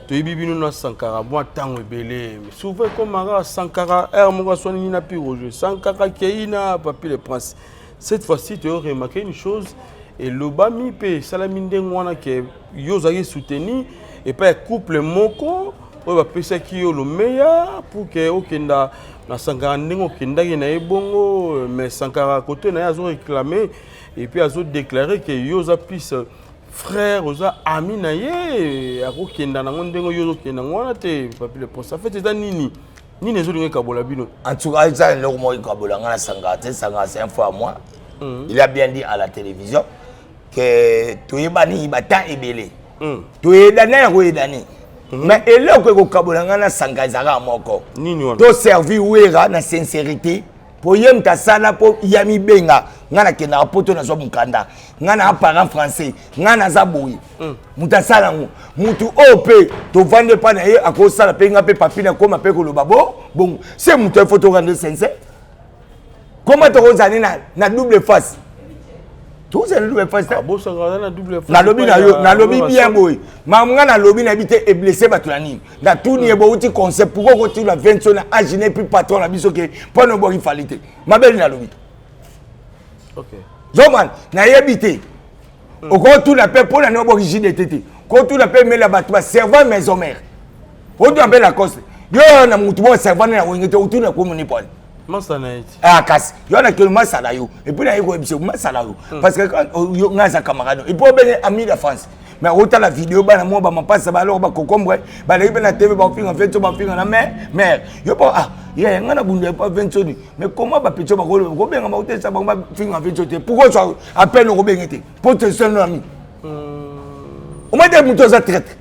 toyebi bino na Sankara mwa ntango ebele. Souvent ekomaka Sankara aire moko aswani na Pi Roger, Sankara kei na Papi le Prince. Cette fois-ci toyo remarquer une chose, elobami mpe esalami ndenge wana ke yo ozalaki soutenu epai ya couple moko oyo bapesaki yo lomeya pour ke okenda na Sankara ndenge okendaki na ye bongo. Mais Sankara kote na ye azoréclame et puis azodéclare ke yo oza plus frère, oza ami na ye, akokenda nango ndenge yo ozokenda yango wana te. Papi le Prince, en fait eza nini? Nini ezolinga ekabola bino? En tout cas, eza eloko moko ekabola nga na Sankara te. Sankara, c'est un fois à moi. Il a bien dit à la télévision que toyebani batan ebele, toyedani ya koyedani, mais eloko ekokabola nga na Sankara ezalaka moko. Nini wana? Toservi Wera na sincérité po ye moto asala mpo ya mibenga. Nga nakendaka poto, nazwa mokanda, nga na parent français, nga naza boye. Moto asala yango, motu oyo mpe tovandi epa na ye, akosala mpe nga mpe papi nakóma mpe koloba bo bongo se moto il faut torendre sincère. Comment tokozala na double face? Tozala na double face? Nalobi na yo, nalobi bien boye, makambo nga nalobi, nayebi te eblesse bato na nini. Natuni ye, bouti concept, pourquoi okotuna 20 na age ne puis patron na biso ke mpo na obwaki Fally te? Mabeli nalobi zoman, nayebi te. Okotuna mpe mpo na nini obwaki JDT te. Kotuna mpe mela bato baservant maison mère, otuna mpe Lacoste. Yo na mutu mo servant na Wenge te, otuna komoni pone. Masala ye ti. Ah, kasi yo na kelo masala yo et puis naye koyebisa masala yo, parce que yo nga aza camarade et puis obenge ami de France. Mais otala video, bana mwa bamapasa baloko bakokombre baleki mpe na TV, bafinga Vento, bafinga na mare yo mpo ah ye nga na bunda epa Ventoni. Mais comment bapetio bakobenga, bakotesa bango, bafinga Vento te? Pourquoi ozwa appel, okobenge te mpo te seul ami omoi te? Moto aza traître.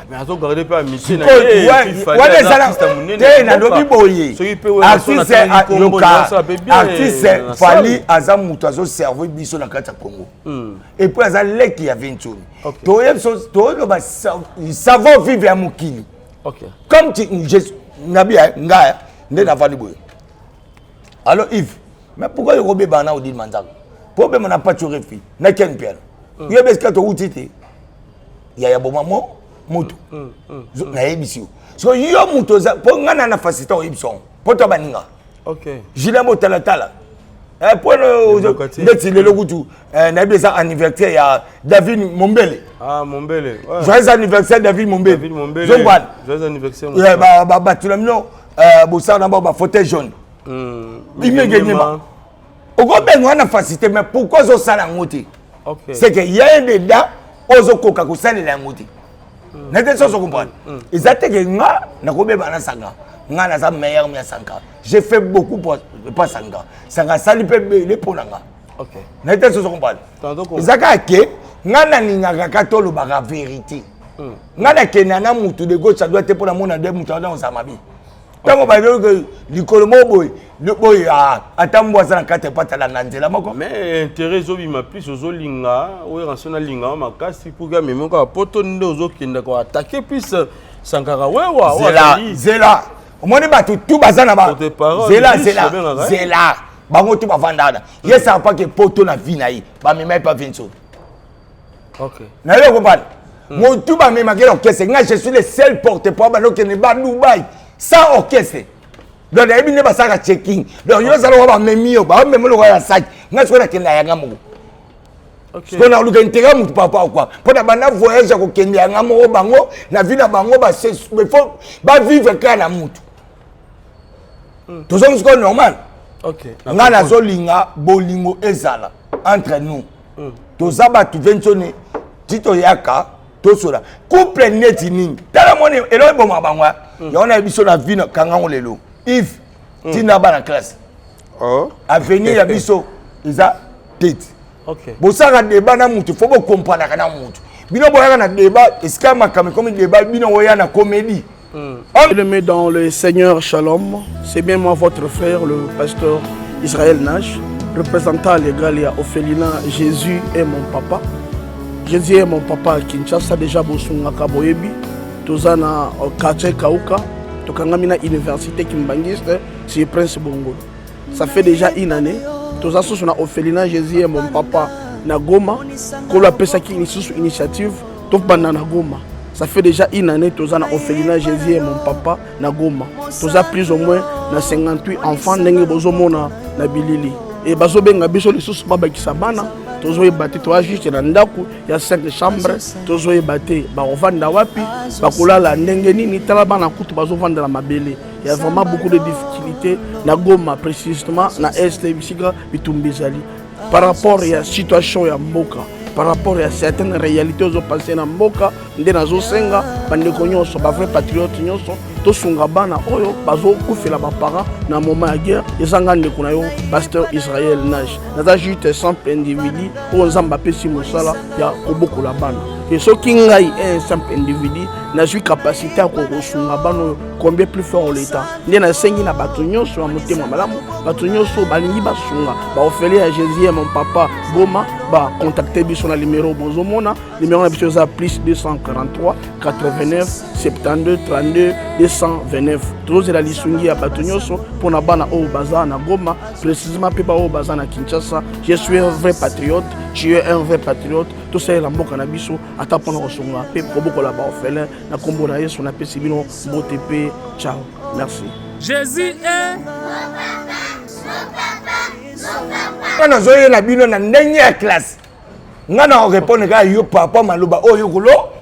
Mais azogarde mpe amitié na ye. Wana ezala te. Nalobi boye, artiste yoka, artiste Fally aza moto azoservir biso na kati ya Congo et puis aza leki ya Ventoni. Toyoloba savoir vivre ya mokili comme nabi nga nde navandi boye. Alors Yves, mais pourquoi yokobebana na Odile Manzaka po obema na Pacho Refi na Ken Piano? Yoyebi esika towuti te. Yaya, boma mo moto nayebisi yo. So yo moto oza mpo ngai na na facilité oyebisa yango mpo to baninga Julien botalatala po ndeti lelo kutu nayebi eza anniversaire ya David Mombele. Ah, Mombele. Joyeux anniversaire David Mombele. Zombwana bato na bino bosala na bao bafauteuil jaune imege nyema, okobenga wana facilité. Mais pourquoi ozosala yango te? C'est que ya un deda ozokoka kosalela yango te. Nete so ozocomprendre, eza te ke nga nakobeba na Sanga. Nga naza meilleur ya Sanka, j'ai fait beaucoup pa Sanga. Sanga asali mpe ebele mpo na nga. Nete so ozocomprendre, eza kaka ke nga nalingaka ka tolobaka vérité. Nga nakenda na mutu de gauche à droite te mpo namona nde mutu wana ozala mabe. Ntango bayoki likolo moko boye boye, ata mbwa aza na kati epatala na nzela moko. Mais intérêt ezobima plus, ozolinga oyo ranso nalinga wa makasi pour que amemi kaka poto nde ozokenda koattaquer plus Sankara Wewa. Zela, zela, omoni bato tu baza na zela, zela, zela, bango tu bavanda wana. Ye saka pake poto na vie na ye, bamema ye pa Vinso. Na yo comprendre, motu bamemaki na orchestre. Nga, je suis le seul porte-parole bandokende ba Dubai sans orchestre. Donc nayebi nde basalaka checking. Donc yo ozala wa bamemi yo, bamemi lokola ya saki. Nga sikoyo nakenda yanga moko, sikoyo naluka intérêt motu papa quoi, mpo na banda voyage ya kokende yanga moko. Bango na vie na bango faut bavivre kaka na mutu. Tozongi sikoyo normal. Nga nazolinga bolingo ezala entre nous. Toza bato vensoni ti toyaka tosola couple neti nini. Tala moni eloko eboma bango yango na biso na vie. Kangango lelo Yves, ntina bana classe, avenir ya biso eza tete. Bosalaka débat na mutu, faut bokompranaka na mutu. Bino boyaka na débat esika makambo ekomi débat, bino oya na comédie. Bien-aimé dans le Seigneur Shalom, c'est bien moi votre frère, le pasteur Israël Nash, représentant légal ya Ophelina Jésus est mon papa. Jésus est mon papa à Kinshasa, déjà bosungaka boyebi, toza na euh, quartier Kauka, tokangami na université Kimbanguiste, c'est Prince Bongolo. Ça fait déjà une année, toza susu na Ophelina Jésus est mon papa na Goma, kolo apesaki lisusu initiative tobanda na Goma. Ça fait déjà une année toza na orphelinat Jésus est mon papa na Goma. Toza plus ou moins na 58 enfants ndenge bozomona na bilili. Et bazobenga biso lisusu babakisa bana tozoyeba te toza juste na ndako ya 5 chambre tozoyeba te bakovanda wapi bakolala ndenge nini tala bana kutu bazovanda na mabele ya vraiment beaucoup de difficultés na Goma précisément na est bisika bitumba ezali par rapport ya situation ya mboka par rapport ya certaines réalités ozopasse na mboka nde nazosenga bandeko nyonso bavrai patriote nyonso tosunga bana oyo bazokufela baparent na moment ya guerre. Eza nga ndeko na yo pasteur Israël Nage, naza juste simple individu oyo Nzambe apesi mosala ya kobokola bana. E soki ngai un simple individu nazwi capacité ya kosunga bana oyo, combien plus fort l'État? Nde nasengi na bato nyonso ya motema malamu, bato nyonso balingi basunga baorphelin ya Jésus ya mon papa Goma, bacontacte biso na numero bozomona. Numero na biso eza plus 243 89 72 32 229. Tozozela lisungi ya bato nyonso mpona bana oyo baza na Goma précisément mpe baoyo baza na Kinshasa. Je suis un vrai patriote, tu es un vrai patriote. Tosalela mboka na biso ata mpona kosunga mpe kobokola baorphelin. Na nkombo na Yesu napesi bino mbote mpe ciao, merci. Jésus est Nga nazoyela bino na ndenge ya classe. Nga na orépondre kaka yo par rapport maloba oyo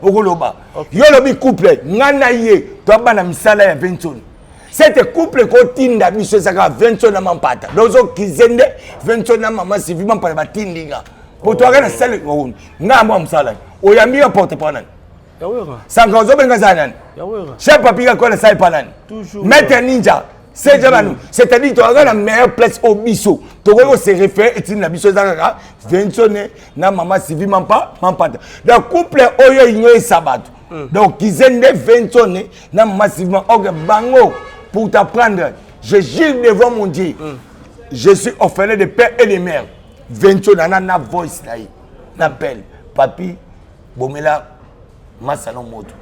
okoloba. Yo olobi couple nga na ye toa bana misala ya Vensoni. Cette couple ekotinda biso ezaka Vensoni na Mampata. Donc ozokize nde Vensoni na mama Sylvie Mampata batindi nga po toaka na sale. Nga mwa mosala oyambi yo porte pa nani? Sanka ozobenga za nani? Chef Papi kakola sale pa nani? Maître Ninja seja banu. C'est-à-dire toza na meilleure place oyo biso tokoki kose référer. Etindi na biso eza kaka Vensone na mama Sylvie Mampata. Donc couple oyo elingi oyesa bato, donc kize nde Vensone na mama Sylvie. Ok, bango pour t'apprendre, je jure devant mon Dieu, je suis orphelin de père et de mère. Vensone ana na voice na ye na pele papi bomela masano moto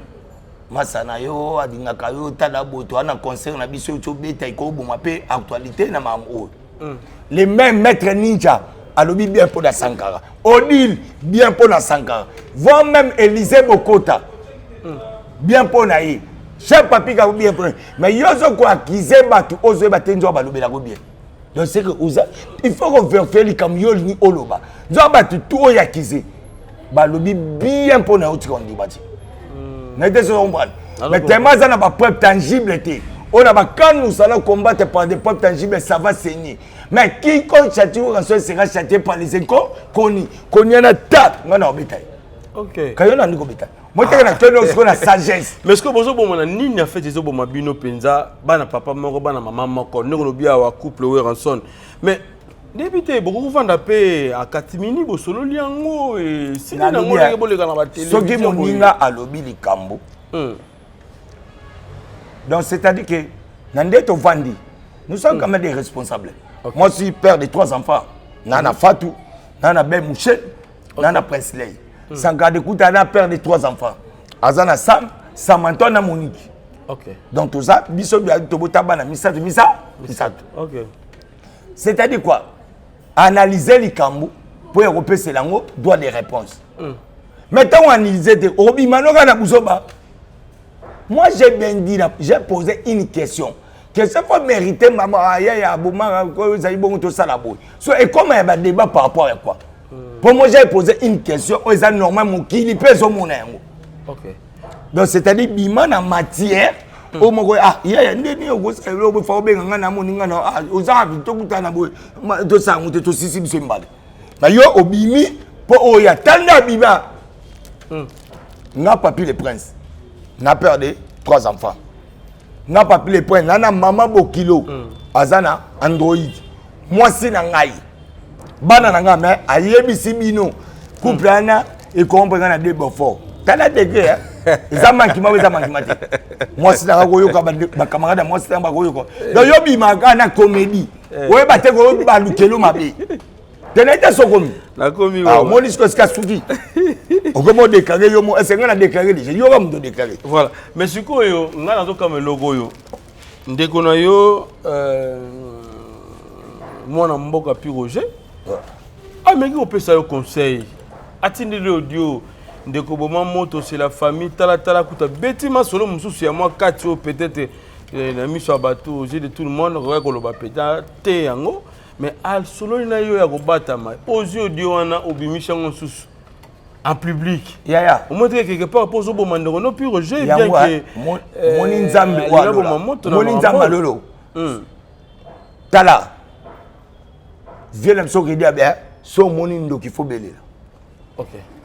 masa na yo alingaka yo. Tala boto wana concert na biso tobeta ekoboma mpe actualité na makambo oyo. Le même maître Ninja alobi bien mpo na Sankara, Odile bien mpo na Sankara, voire même Élysée Bokota bien mpo na ye, chef Papi kako bien mpo na ye. Mais yo ozokoaccuser bato ozoyeba te nzoka balobelako bien. Donc c'est que oza, il faut kovérifier likambo yo olingi oloba. Nzoka bato tu oyo accuser balobi bien mpo na yo, tika ondima te na te soki comprendre. Mais tellement aza na bapreuve tangible te oyo na bakan, nous allons combattre par des preuves tangibles, ça va saigner. Mais quiconque châtie rançon sera châtié par les inconnus. Koni ana ta nga na obeta ye. Kayo na ndiko beta moteke na tono sikoyo na sagesse. Mais ce que bozoboma na nini en fait? Ezoboma bino mpenza bana papa moko, bana mama moko, ndenge olobi awa couple Werrason. Mais ndebi te bokoki kovanda mpe akatimini bosololi yango esili nango ndenge boleka na batelevizio. Soki moninga alobi likambo, donc c'est-à-dire que na nde tovandi, nous sommes quand même des responsables. Moi, je suis père de trois enfants, na na Fatou, na na Ben Mouchel, na na Prince Ley. Sankara Dekuta na père de trois enfants, aza na Sam, Samanto na Monique. Donc toza biso tobota bana misato misato. C'est-à-dire quoi? Analyser likambo mpo ya kopesela yango droit de réponse. Mais ntango analyse te, obima noka na buzoba. Moi, j'ai bien dit, j'ai posé une question. Question faut mériter mama ayaya abomaka ezali bongo tosala boye. So ekoma ya badébat par rapport ya quoi? Pour moi, j'ai posé une question oyo eza normal, mokili mpe ezomona yango. Donc c'est-à-dire bima na matière oyo moko ah yaya nde nini okosala eloko fa obenga ngai na moninga na ah oza tokutana boye tosala yango te tosisi biso mibale na yo obimi mpo oyo atanda abima. Nga Papi le Prince na père de trois enfants, nga Papi le Prince na na mama bokilo aza na Android, mwasi na ngai, bana na ngai. Mais ayebisi bino couple wana ekombre ngai na deux beaufort. Tala degré. Eza mankima oyo eza mankima te. Mwasi nanga koyoka bacamarade ya mwasi nanga bakoyoka. Donc yo bimaka na comédie. Eh. Oyeba te koyoba lukelo mabe. Tene te sokomi. Nakomi. Ah, omoni sikoyo esika suki. Okomi odeklare yo mo, ese ngai na deklare deja. Yoka moto odeklare. Voilà. Mais sikoyo ngai nazokama eloko oyo. Ndeko na yo euh, mwana mboka Pi Roger ameki kopesa yo conseil atindeli audio ndeko boma moto c'est la famille tala tala kuta beti masolo mosusu ya mwa kati oyo peut-être eh, na miso ya bato aux yeux de tout le monde okoki koloba mpenza te yango mais asololi na yo ya kobatama ozwi audio wana obimisi yango mosusu en public yaya omoni te quelque part mpo ozoboma ndeko no pi roger bien que omoni eh, nzambe omoni nzambe alolo hmm. tala vie na biso okedi abe eh, so omoni ndoki fo belela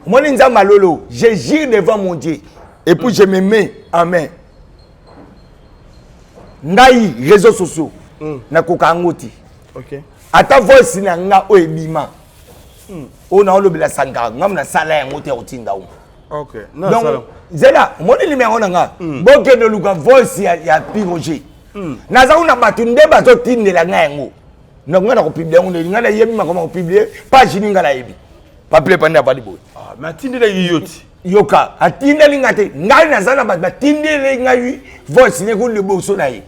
omoni nzambe alolo je jure devant mon dieu et puis je me mets en main ngai réseaux sociaux hmm. nakoka yango te ata voice na nga oyo ebima hmm. oyo naolobela sankara ngai nasala yango te ya kotinda yango donc zela omoni nimero na nga hmm. bokende oluka voice ya, ya piroger hmm. naza kuna bato nde bazotindela ngai yango donc ngai nakopublie yango ndeli ngai nayebi makambo ya kopublie page nini ngai nayebi papier epandi avandi boye ah, mais atindelaki yo ti yoka atindeli ngai te ngai naza na bato batindeli ngai voice neko liboso na ye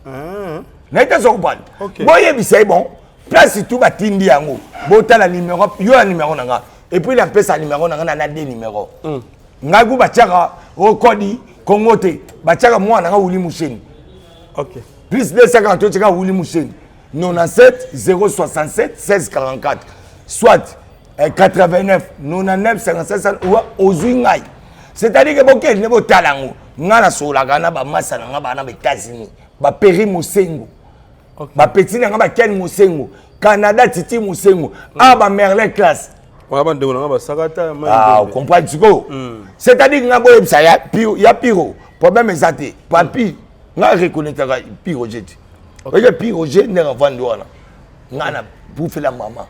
ah. naye te azokopana boyebisa ye bon place tout batindi yango botala numero yo ya numero na nga et puis napesa numero na nga na deux numero mm. ngai ku batiaka okodi kongo te batiaka mwana nga wuli musheni okay. plus 248 tiaka wuli musheni 97 067 16 44 soit 89 99 57 ozwi ngai c'est-à-dire ke bokende nde botala yango ngai nasololaka na bamasa na ngai bana ba états-unis baperi mosengo okay. bapeti na ngai baken mosengo canada titi mosengo mm. awa bamerlin classe wana bandeko na ngai basakata ah, comprendre sikoyo mm. c'est-à-dire ngai boyebisa ya piro problème eza te papi mm. ngai reconnaîtraka piro je te oye piro je ndenge avandi wana ngai na bufela mama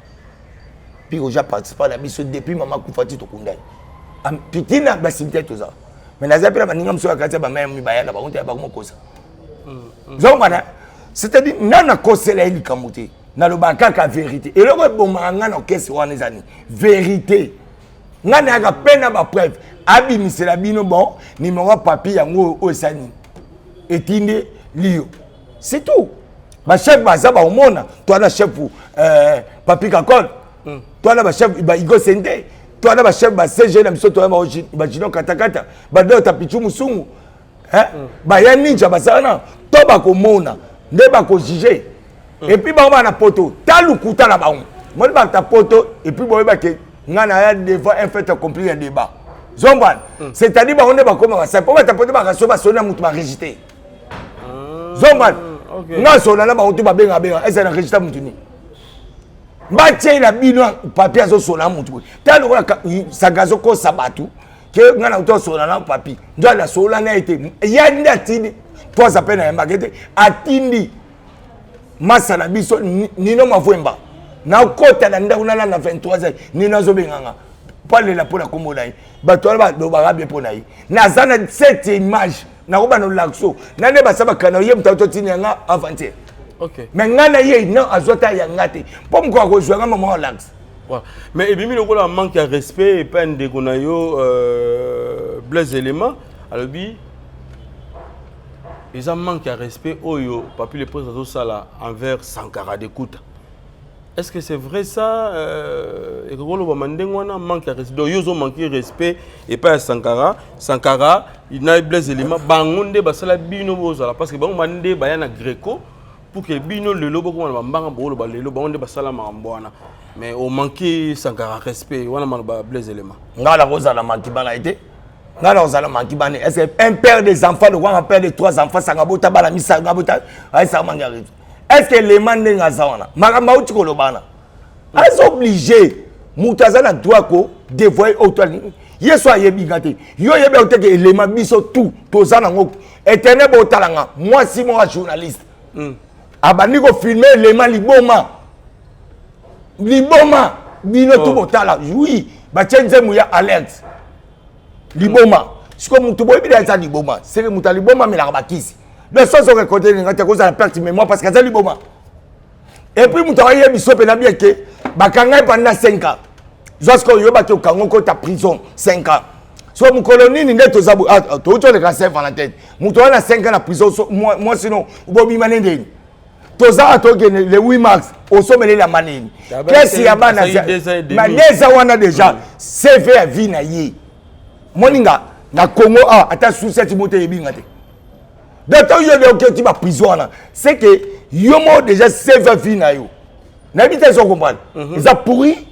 piro je aparticipa na biso depuis mama akufa ti tokundani pitina basimite toza mais naza mpe na baninga mosusu ya kati ya bamaya mibaya na bango te ya bango mokosa ozomona c'est-à-dire nga nakosela ye likambo te nalobaka kaka vérité eloko ebomaka nga na orchestre wana eza nini vérité nga nayaka mpe na bapreuve abimisela bino bon numero ya papier yango oyo esali nini etindi liyo c'est tout bachef baza baomona toa na chef euh, papi kakol mm. toa na bachef baigo sente toa na bachef ba cg na biso toa bajino katakata badota pichu musungu eh? mm. baya ninja bazala na to bakomona nde bakojuge mm. epuis bango bana poto ta lokuta na bango moni bata poto epuis boyeba ke ngai naya devant un fait accompli ya débat zombana mm. c'est-à-dire bango nde bakoma basali mpo bata poto bakaso basoli na moto barejeté mm. zombana okay. ngai asola na bango to babenga benga eza na rejeté moto nini batiela bino papier azosola moto boye ta lokola saka azokosa bato ke ngai na kuta osola na papi nzo nasola na ye te ya nde atindi to aza mpe nayambaka ete atindi masa na biso nino mavwemba nakota na ndako nalala na 23 heures nino azobenga nga mpo alela mpo na nkombo na ye bato wana balobaka bie mpo na ye naza na cette image nakobana olakso na nde basa bakana ye moto atotini yanga aventure mais ngai na ye non azwa ta yanga te mpo mokolo akozwa nga mama olakisa Voilà. Mais ebimi lokola manque ya respect epai ndeko na yo euh, Blaise Elema alobi eza manque ya respect oyo Papi le Prince azosala envers Sankara de Kuta. Est-ce que c'est vrai ça euh, ekoki kolobama ndenge wana manque ya respect donc yo ozo manquer respect epai ya Sankara Sankara na Blaise Elema bango nde basala bino bozala parce que bango ba nde baya na Greco pour que bino lelo bokoma na bambanga bokoloba lelo bango nde basala makambo wana mais omanke sankara respect wana maloba blaise elema ngai nakozala mankiba na ye te ngai nakozala mankiba ne est ce que un père des enfants lokola un père de trois enfants sanga bota bana misanga bota ayesaka mangi ya respect est ce que elema ndenge aza wana makambo auti koloba wana aza oblige moto aza na droit ko devoye oyo to alingi ye so ayebi nga te yo oyebi yango te ke elema biso tout toza nango eternel botala nga mwasi moko ya journaliste mm. abandi kofilme elema liboma liboma bino oh. tu botala oui batie nzembo ya alerte liboma mm. Sikoyo motu boyebi de aza liboma, seke moto ya liboma amelaka bakisi. Donc soki ozo récolter elinga te kozala perte mémoire parce que aza liboma. Et puis moto ayebi biso mpe na bien ke bakanga ye pendant 5 ans. Zwa sikoyo oyebaki okanga okota prison 5 ans. So mokolo nini nde toza ah, ah, touti oleka Saint Valentin. Moto wana 5 ans na prison mwasi no bobima ne ndeni. Toza tokende le 8 mars osomela elamba nini? Kesi ya bana ma wana déjà CV ya vie na ye. Moninga na Congo ah ata susi moto eyebi nga te. Donc ntango yo nde okoti ba prison wana c'est que yo moko déjà CV ya vie na yo. Nayebi te ezo comprendre. Mhm. Eza pourri.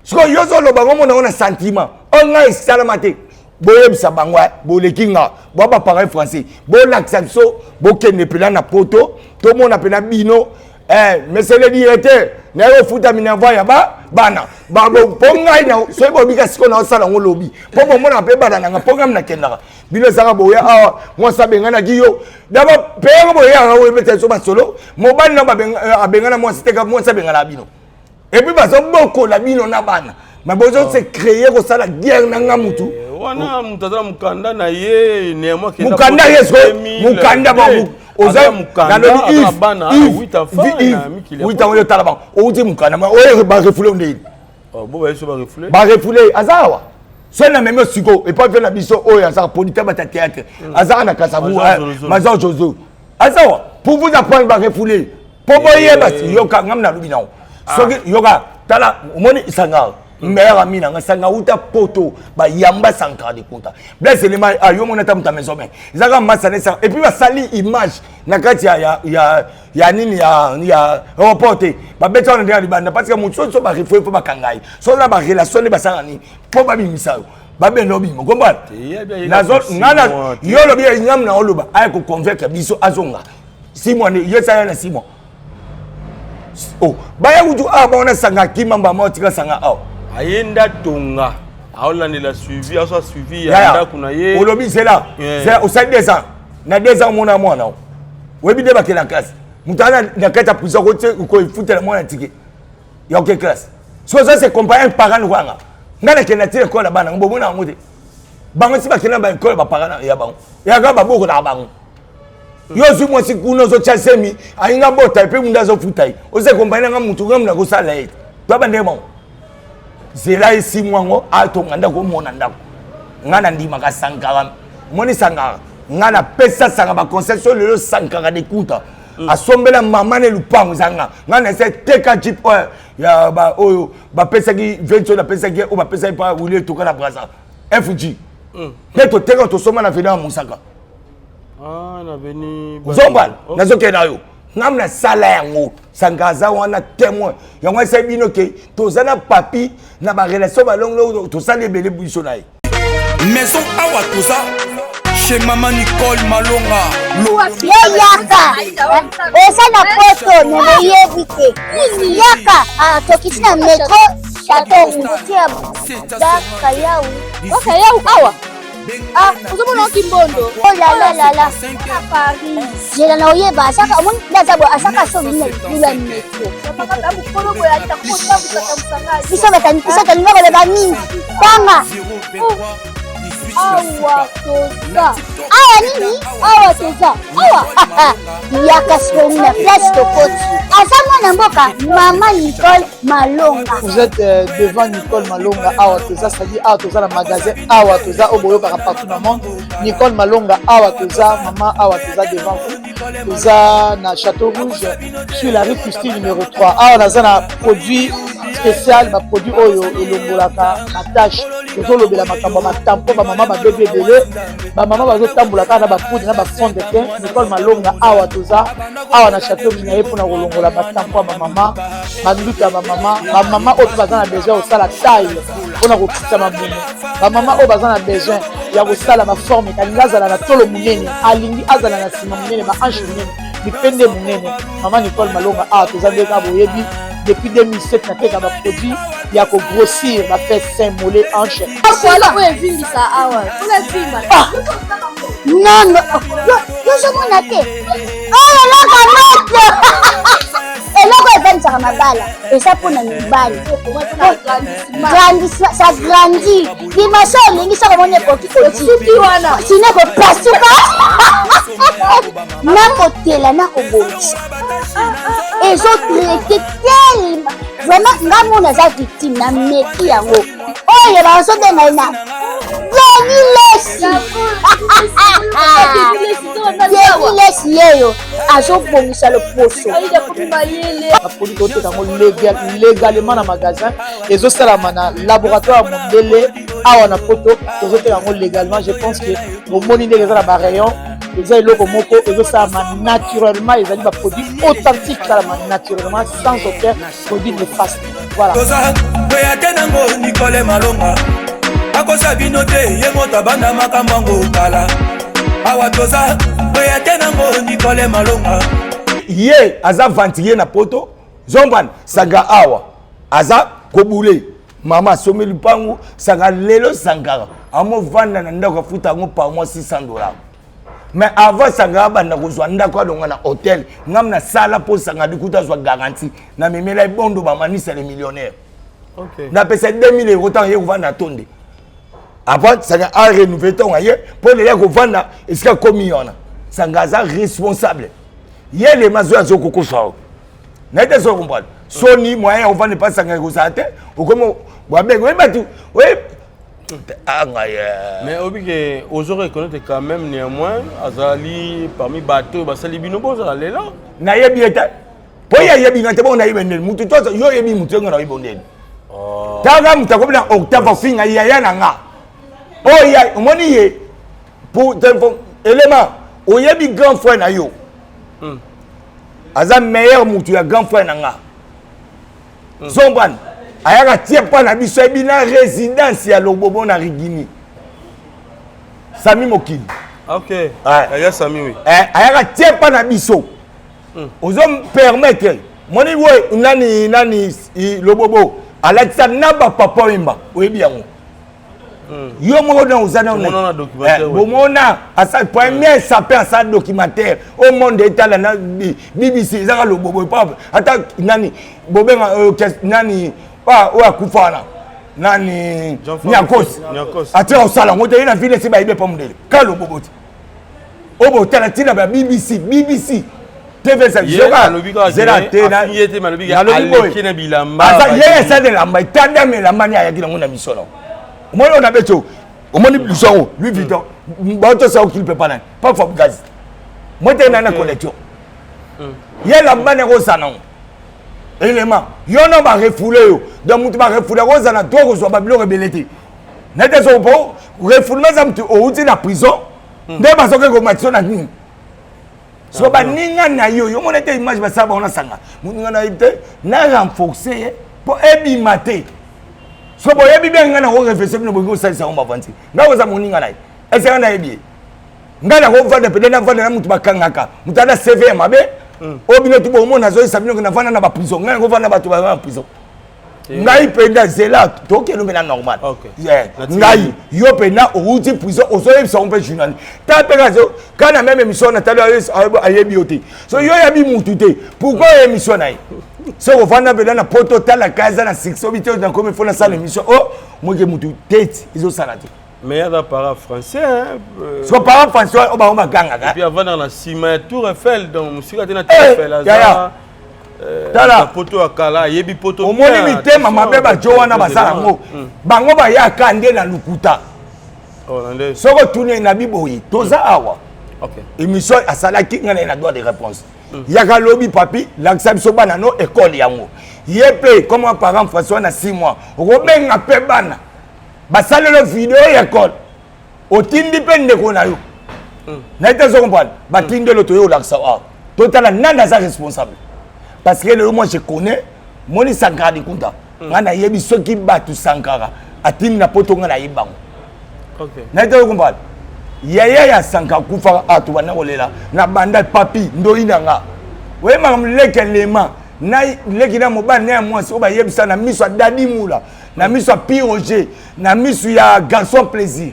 Sikoyo yo ozoloba ngo mona ngo na sentiment. Oyo ngai esalama te. Boyebisa bango eh, boleki nga bwa ba parents français bolakisa biso bokende mpena na poto tomona mpena bino eh, monsieur le directeur naye kofuta minerva ya ba bana mpo ngai soki bobika sikoyo naosala yango lobi mpo bomona mpe bana nanga mpo ngai nakendaka bino ezaka boya awa mwasi abenganaki yo daba mpe yango boyaka oyebeta biso masolo mobali na eh, abengana mwasi te mwasi abengana bino epuis bazobokola bino na bana mais bozo se créer kosala guerre na nga mutu eh, wana mutu aza na mokanda na ye néanmoins mokanda ye siko mokanda oza nalobi yves oyo tala bango outi mokanda ma oyo barefoule ndeni oh, barefoule aza awa soki na memi siko epai mpe na biso oyo azaka producteur bata théâtre hmm. azaka na kasavu major jozo aza awa pour vous apprendre barefoule mpo boyeba eh. yoka ngam nalobi nango ah. soki yoka tala omoni sanga meilleur ami nanga sanga uta poto bayamba sankara de kota blaise elema ah, yo mona ata moto ya maison mare eza kaka masa na esanga epuis basali image na kati ya, ya, ya, ya nini ya, ya aéroport te babeti wana ndenge ya libanda parce que moto soki so barefue mpo bakanga ye soki na barelation nde basala nini mpo babimisa yo babenda obima comprendre yo olobi ngam na oloba aya koconvaincre biso azonga 6 mois ye esala na 6 mois oh baya kutu awa bango na sanga akima mbama otika sanga awa aye nde atonga aolandela suivi azwa suivi ya ndako na ye olobi zela zela osali 2 ans na 2 ans omona mwana o oyebi nde bakenda classe moto aza na kati ya prison koefutela mwana tike ya oke classe soki oza se compare un parent lokwanga ngai nakenda ti ekole ya bana bomona yango te bango si bakenda ba ekole ya baparent ya bango yaka babokolaka bango yo ozwi mwasi kuna ozotya zemi alingi abota epe munde azofuta ye oza kompani nanga motu nga muna kosala ye to abandeke bango zela ye simu yango atonga ndako omona ndako nga nandimaka sankara omoni sankara nga napesa sanga baconseil so lelo sankara dekuta mm. asombela mama ne lupango eza nga nga na ese teka jip oyo ya ba oyo bapesaki venso napesaki oyo bapesaki pa wili etoka na braza fg mm. nde toteka tosomba na vena ya mosaka Ah, ozomba nazokende na yo ngam nasala yango sanga aza wana témoin yango esali bino ke toza na papi na barelation balongo tosali ebele biso na ye maison awa toza chez mama nicole malonga ye yaka oza na poto me boyebi te yaka ah, tokiti na metro chateau rouge bakayau bakayau awa Ah, ozomona oki mbondo. Oh la la la la. Na Paris. Zela na oyeba asaka omoni nde aza boye asaka so bino libulu ya metro. Biso batani biso tolinga koloba mingi. Tanga. Awa toza. Awa nini? Awa toza. Awa. Yaka sikoyo na place tokoti. Aza mwana mboka mama Nicole Malonga. Vous êtes euh, devant Nicole Malonga awa toza c'est-à-dire awa toza na magasin awa toza oyo boyokaka partout na monde Nicole Malonga awa toza mama awa toza devant vous toza na Château Rouge sur la rue Christine numéro 3 awa naza na produit spécial ba produit oyo elongolaka ba tache tozolobela makambo ya batampo bamama babebi ebele bamama bazotambola kaka na bapoudre na bafond de teint Nicole Malonga awa toza awa na chateau minaye mpona kolongola batampo ya bamama banduta ya bamama bamama oyo mpe baza na besoin ya kosala taille mpona kokitisa mabumu bamama oyo baza na besoin ya kosala baforme alingi azala na tolo monene alingi azala na nsima monene bahanche monene mipende monene mama nicole malonga awa toza nde kaka boyebi depuis 2007 nateka baproduit ya kogrossir bafesse sein mollet hanche oyo evimbisa awa ah! non non yozomona te oyo eloko moto. Eloko evandisaka mabala eza mpo na mibali. Grandissement, ça grandit. Dimension olingi soki omoni ekoki osuki wana. Sino ekopasuka. Nakotela nakobongisa. Ezo traite tellement. Vraiment nga mona aza victime na meki yango. Oyo bazobenga ye na Denis Lessi. Denis Lessi yeyo azobongisa loposo. Baproduit toteka yango légalement na magasin, ezosalama na laboratoire ya mondele awa na poto, tozoteka yango légalement. Je pense que bomoni ndenge eza na barayon, eza eloko moko ezosalama naturellement, ezali baproduit authentique, esalama naturellement sans aucun produit néfaste. Voilà. Toza kweya te nango Nicole Malonga akosa bino te, ye moto abanda makambo yango kala. Awa toza kweya te nango Nicole Malonga. Ye aza venturier na poto zombana sanga awa aza kobule mama asombi lupangu sanga lelo Sankara amovanda na ndako afuta yango par mois 600 $. Mais avant Sankara abanda kozwa ndako alonga na hotel, ngam nasala mpo Sankara likuta azwa garantie namemela ye bondo bamanisa le millionnaire. Napesa 2000 euro ntango ye kovanda na tonde avant Sankara arenouveler ntango aye mpo lelo akovanda esika akomi wana. Sankara aza responsable, ye lema azoya azokokosa oyo naye te soki comprendre soni moyen ya kovanda epa Sankara ekozala te. Okomi babenge oyebi bato oye anga ye. Mais oyebi ke ozo reconnaître quand même néanmoins azali parmi bato oyo basali bino bozala lelo. Nayebi ye te mpo ye ayebi nga te. Bongo nayebi ndeni mutu to yo oyebi mutu nga nayebi ndeni tanga mutu akomi na octave afinga yaya na nga oyo ya omoni ye pour elema oyebi grand frère na yo aza meilleur mutu ya grand frère na nga. Zombani ayaka tie mpa na biso ayebi na résidence ya Lobobo na Rigini Sami Mokili. Ok. Aya Sami, oui. Ayaka tie mpa na biso ozo permettre moni we nani nani Lobobo alatisa na bapapa oyemba oyebi yango yo moko na oza na bomona asa premier sapin asala documentaire au monde etala na BBC ezaka Lobobo epa ata nani bobenga nani oyo akufa wana nani Niakos atika kosala yango te ye na ville esi bayebi epa mondele ka Lobobo te oyo botala ntina ba BBC BBC TV zela te nalobi boye ye esali elamba etandami elamba ni ayaki nango na misono omoni oyo na beti omoni biso yango Louis Vuitton baotosala okili mpe nani pa Fabrigas mo te nani na collection ye elamba ni akozala nango élément yo na barefouler yo. Donc moto barefouler akozala na droit kozwa babiloko ebele te nete so po refoulement eza motu outi na prison nde bazoki komatisa na nini so baninga na yo yo mona te image basala bango nasanga moninga na ye te na renforce ye mpo ebima te so boyebi bien ngai nakorefese bino bokoki kosalisa yango bavanti ngai koza moninga na ye ese ngai nayebi ye ngai nakovanda pene navanda na motu bakangaka moto ana CV ya mabe oyo bino tu bomona azoyesa bino navanda na baprison ngai nakovanda bato baza na prison ngai mpenza zela tokende mpe na normal ngai yo mpenza outi prison ozoyebisa ngo mpe journaliste ta mpe ka na même émission natali ayebi yo te so yo oyebi mutu te pourquoi oyo émission na ye soki ovanda mpenza na poto otalaka eza na succès obi te nakomi fo nasala émission o moke mutu tete ezosala te. Mais aza para français, hein, so para français oyo bango bagangaka. Et puis avandaka na nsima ya Tour Eiffel, donc mosika te na Tour Eiffel aza. Tala poto ya kala ayebi poto. Omoni mitema mabe bajo wana basala yango bango bayaka nde na lukuta. Soki otuni na biboyi toza awa émission asalaki ngai na ye na droit de réponse yaka lobi papi lakisa biso bana no ekole yango ye mpe comme parent François na 6 mois okobenga mpe bana basalelo video ya ekole otindi mpe ndeko na yo naye te comprendre batindelo toye olakisa awa totala nani aza responsable parce que lelo moi je connais moni Sankara Likunta ngai nayebi soki bato Sankara atindi na poto ngai nayebi bango naye te comprendre yaya ya Sankara kufaka awa tobanda kolela na banda papi ndoi na nga oyebaka leki lema na leki na mobali na ya mwasi oyo bayebisa na miso ya Dadi Mula na miso ya Pi Roger na miso ya Garçon Plaisir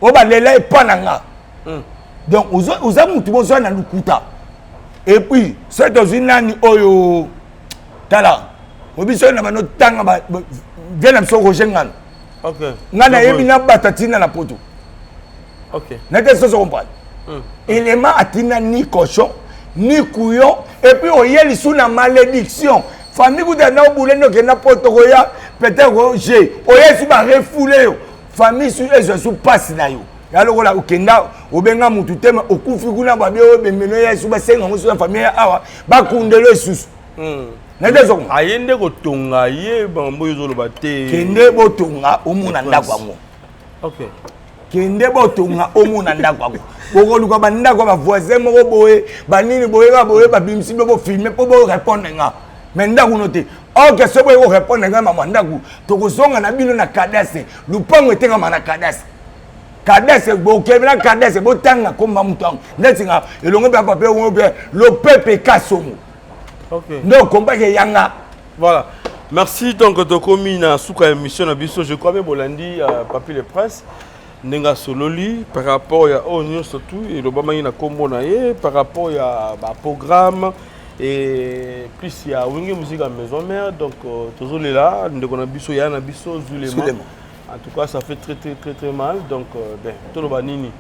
oyo balela epa na nga. Donc oza mutu bozwa na lukuta. Et puis soki tozwi nani oyo tala obiso na bano tanga vie na biso Roger Ngano. Okay. Nga nayebi na bato atinda na poto. Okay. Na te soso comprendre. Élément atinda ni cochon ni couillon et puis oye lisu na malédiction. Famille kuta na obule nde okenda poto koya peut-être je oye su ba refoulé yo. Famille su ezwa su passe na yo. Ya lokola okenda obenga mutu te mais okufi kuna babi oyo bembeno ya su basenga ngo su na famille ya awa bakundelo esusu. Aye nde kotonga ye bango oyo ozoloba te. Kende botonga omona ndako yango. Okay. Kende botonga omona ndako yango. Bokoluka bandako ya bavoisin moko boye banini boye kaka boye babimisi bino bofilme mpo borépondre nga mais ndako no te. Ok, soki boye korépondre nga mama ndako tokozonga na bino na cadastre. Lupango etekama na cadastre. Cadastre bokende na cadastre botanga komba moto yango ndeti nga elongo mpe papier yango mpe lopepe kasongo. Okay. Nde okombaki eyanga. Voilà. Merci donc tokomi na suka émission na biso je crois bien bolandi Papi le Prince ndenge asololi par rapport ya oyo nyonso tu elobamaki na kombo na ye par rapport ya ba programme et plus ya Wenge Musique ya Maison Mère donc tozolela ndeko na biso ya na biso Zulema. En tout cas ça fait très très très très mal donc ben toloba nini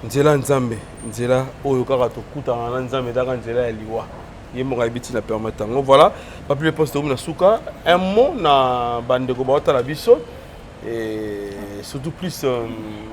nzela nzambe nzela oyo kaka tokutana na nzambe ezaka nzela ya liwa ye moko ayebi ntina permettre yango. Voilà Papi le Prince tokomi na suka un mot na bandeko baotala biso et surtout plus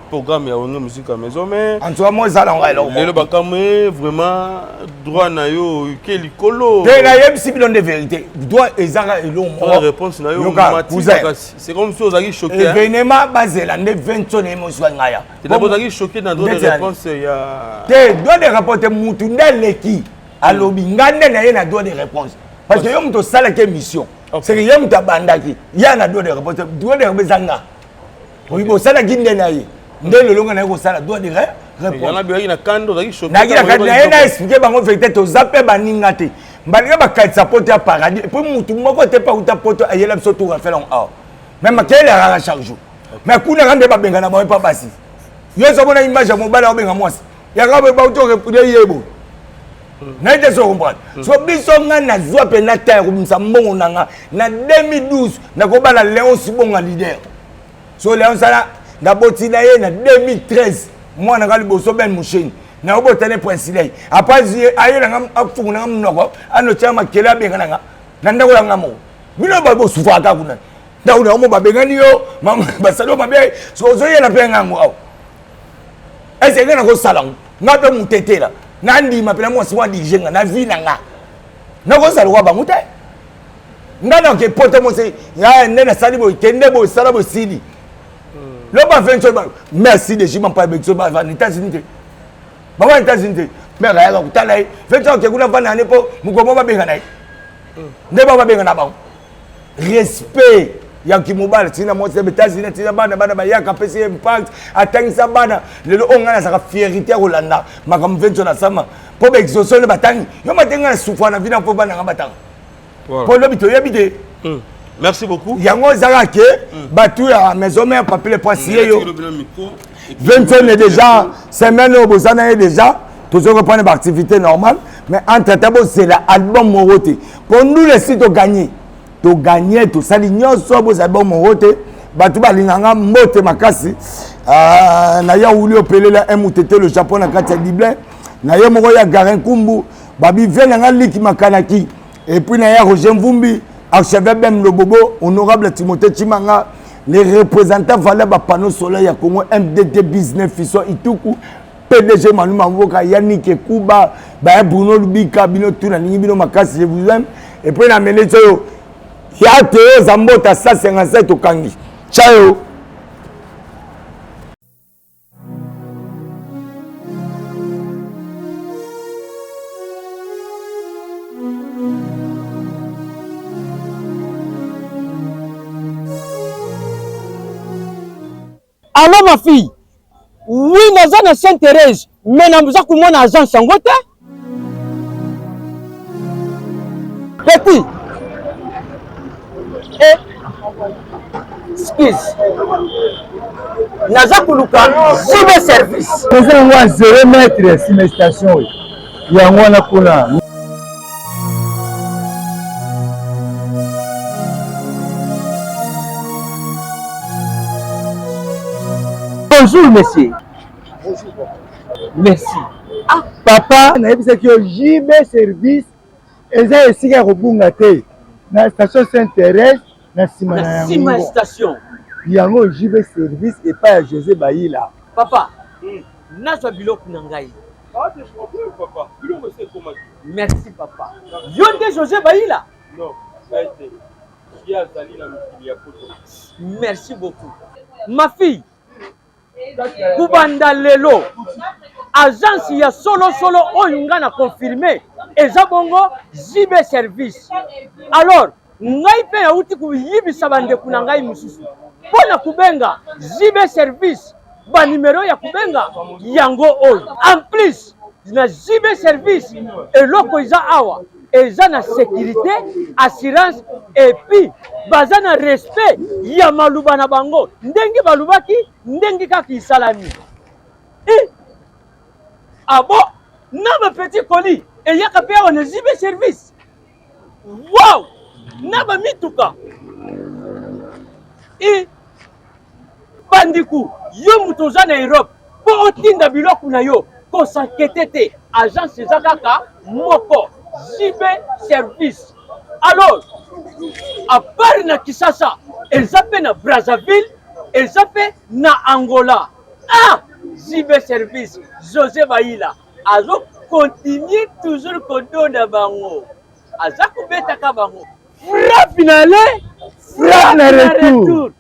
programme ya Wenge Musique ya Maison mais en tout cas moi ezala ngai eloko lelo bakamwe vraiment droit na yo ke likolo te nayebisi bino nde vérité droit ezaka eloko moko réponse na yo mati makasi c'est comme si ozalaki choqué événement bazela nde 20 so na ye moswa ngai ya te d'abord ozalaki choqué na droit de réponse ya te droit de réponse te mutu nde aleki alobi ngai nde na ye na droit de réponse parce que yo moto osalaki émission c'est que ye moto abandaki ye na droit de réponse droit de réponse eza nga oyibi osalaki nde na ye nde lelo nga naye kosala droit de réponse nayaki na kanda naye na expliquer bango vérité toza mpe baninga te balinga bakatisa poto ya paradis epuis mutu moko te mpe auta poto ayela biso tour afela yango awa mais makele akaka chaque jour mais kuna kaka nde babengana bango epa basi yo ozomona image ya mobali aobenga mwasi yaka boye bauti orepude ye boye naye te so comprendre so biso ngai nazwa mpenza ta ya kobimisa mbongo na nga na 2012 nakobala Léon Sibonga leader so Léon sala naboti na ye na 2013 mwana nga liboso Ben Musheni nakobota ne Prince Lay après aye na nga afungu na nga monoko anotia makele abenga na nga na ndako ya nga moko bino bosufaka kuna ndako na yo babengani yo basali yo mabe so ozoyela mpe ngango awa ese ngai nakosala ngo nga mpe motetela nandima mpe na mwasi mwa dirige nga na vie na nga nakozala lokola bango te nga nake poto mosi nde nasali boye kende boye sala boye sili loba venso merci de jima mpa bekiso bava na États-Unis te bava na États-Unis te mère ayaka kotala ye venso ake kuna vanda ne mpo mokolo babenga na ye nde ba babenga na bango respect ya kimobali tina mwasi ya États-Unis tina bana bana bayaka apesi ye impact atangisa bana lelo oyo ngai nazalaka fierité ya kolanda makambo venso na sama mpo baexaution nde batangi yo mate ngai na souffra na vina mpo bana nga batanga mpo lobi toyebi te. Merci beaucoup. Yango ezalaka ke bato ya maison mère Papi le Prince ye yo 21 est déjà semaine oyo boza na ye déjà tozo reprendre ba activité normale mais entre temps bozela album moko te mpo ndula esi toganye toganye tosali nyonso bozela album moko te bato balinganga mbote makasi na ya wuli opelela mutete le japon na kati ya Dublin na ye moko ya Garin Kumbu babi vie na nga liki makanaki et puis na ya Roger Mvumbi archevêque Ben Lobobo honorable Timothée Chimanga les représentants valeur ba panneau solaire ya Congo MDT Business Fiso Ituku PDG Manu Mamboka Yannick Kuba ba Bruno Lubika bino tout na lingi bino makasi je vous aime et puis na mene oyo ya Théo Zambota 157 okangi ciao. Allô ma fille? Oui, naza na Sainte Thérèse, mais naza komona agence yango te. Petit. Eh. Excuse. Naza koluka JB service. Toza yango ya 0 mètre nsima station oyo. Yango wana kuna. Bonjour monsieur. Bonjour. Merci. Ah, papa, nayebisaki yo JB service eza esika ya kobunga te na station Sainte Thérèse na nsima na yango. Nsima ya station. Yango JB service epai ya José Bayila. Papa, nazwa biloko na ngai. Pas de problème papa. Biloko esi ekomaki. Merci papa. Yo nde José Bayila? Non, ngai te. Ye azali na mikili ya poto. Merci beaucoup. Ma fille, kubanda lelo agence ya solosolo oyo ngai na confirme eza bongo JB service. Alors ngai mpe nauti koyibisa bandeko na ngai mosusu mpo na kobenga JB service banimero ya kobenga yango oyo. En plus na JB service eloko eza awa eza na sécurité, assurance et puis baza na respect ya maluba na bango ndenge balubaki ndenge kaka isalami. Eh, abo na ba petit colis eyaka mpe awa na JB service. Wow! Na ba mituka. E bandiku yo moto oza na Europe mpo otinda biloko na yo kosankete te agence eza kaka moko JB service alors à part na Kinshasa eza mpe na Brazzaville eza mpe na Angola ah JB service José Bayila azo continuer toujours kodonda bango aza kobetaka bango frappe na aller frappe na retour.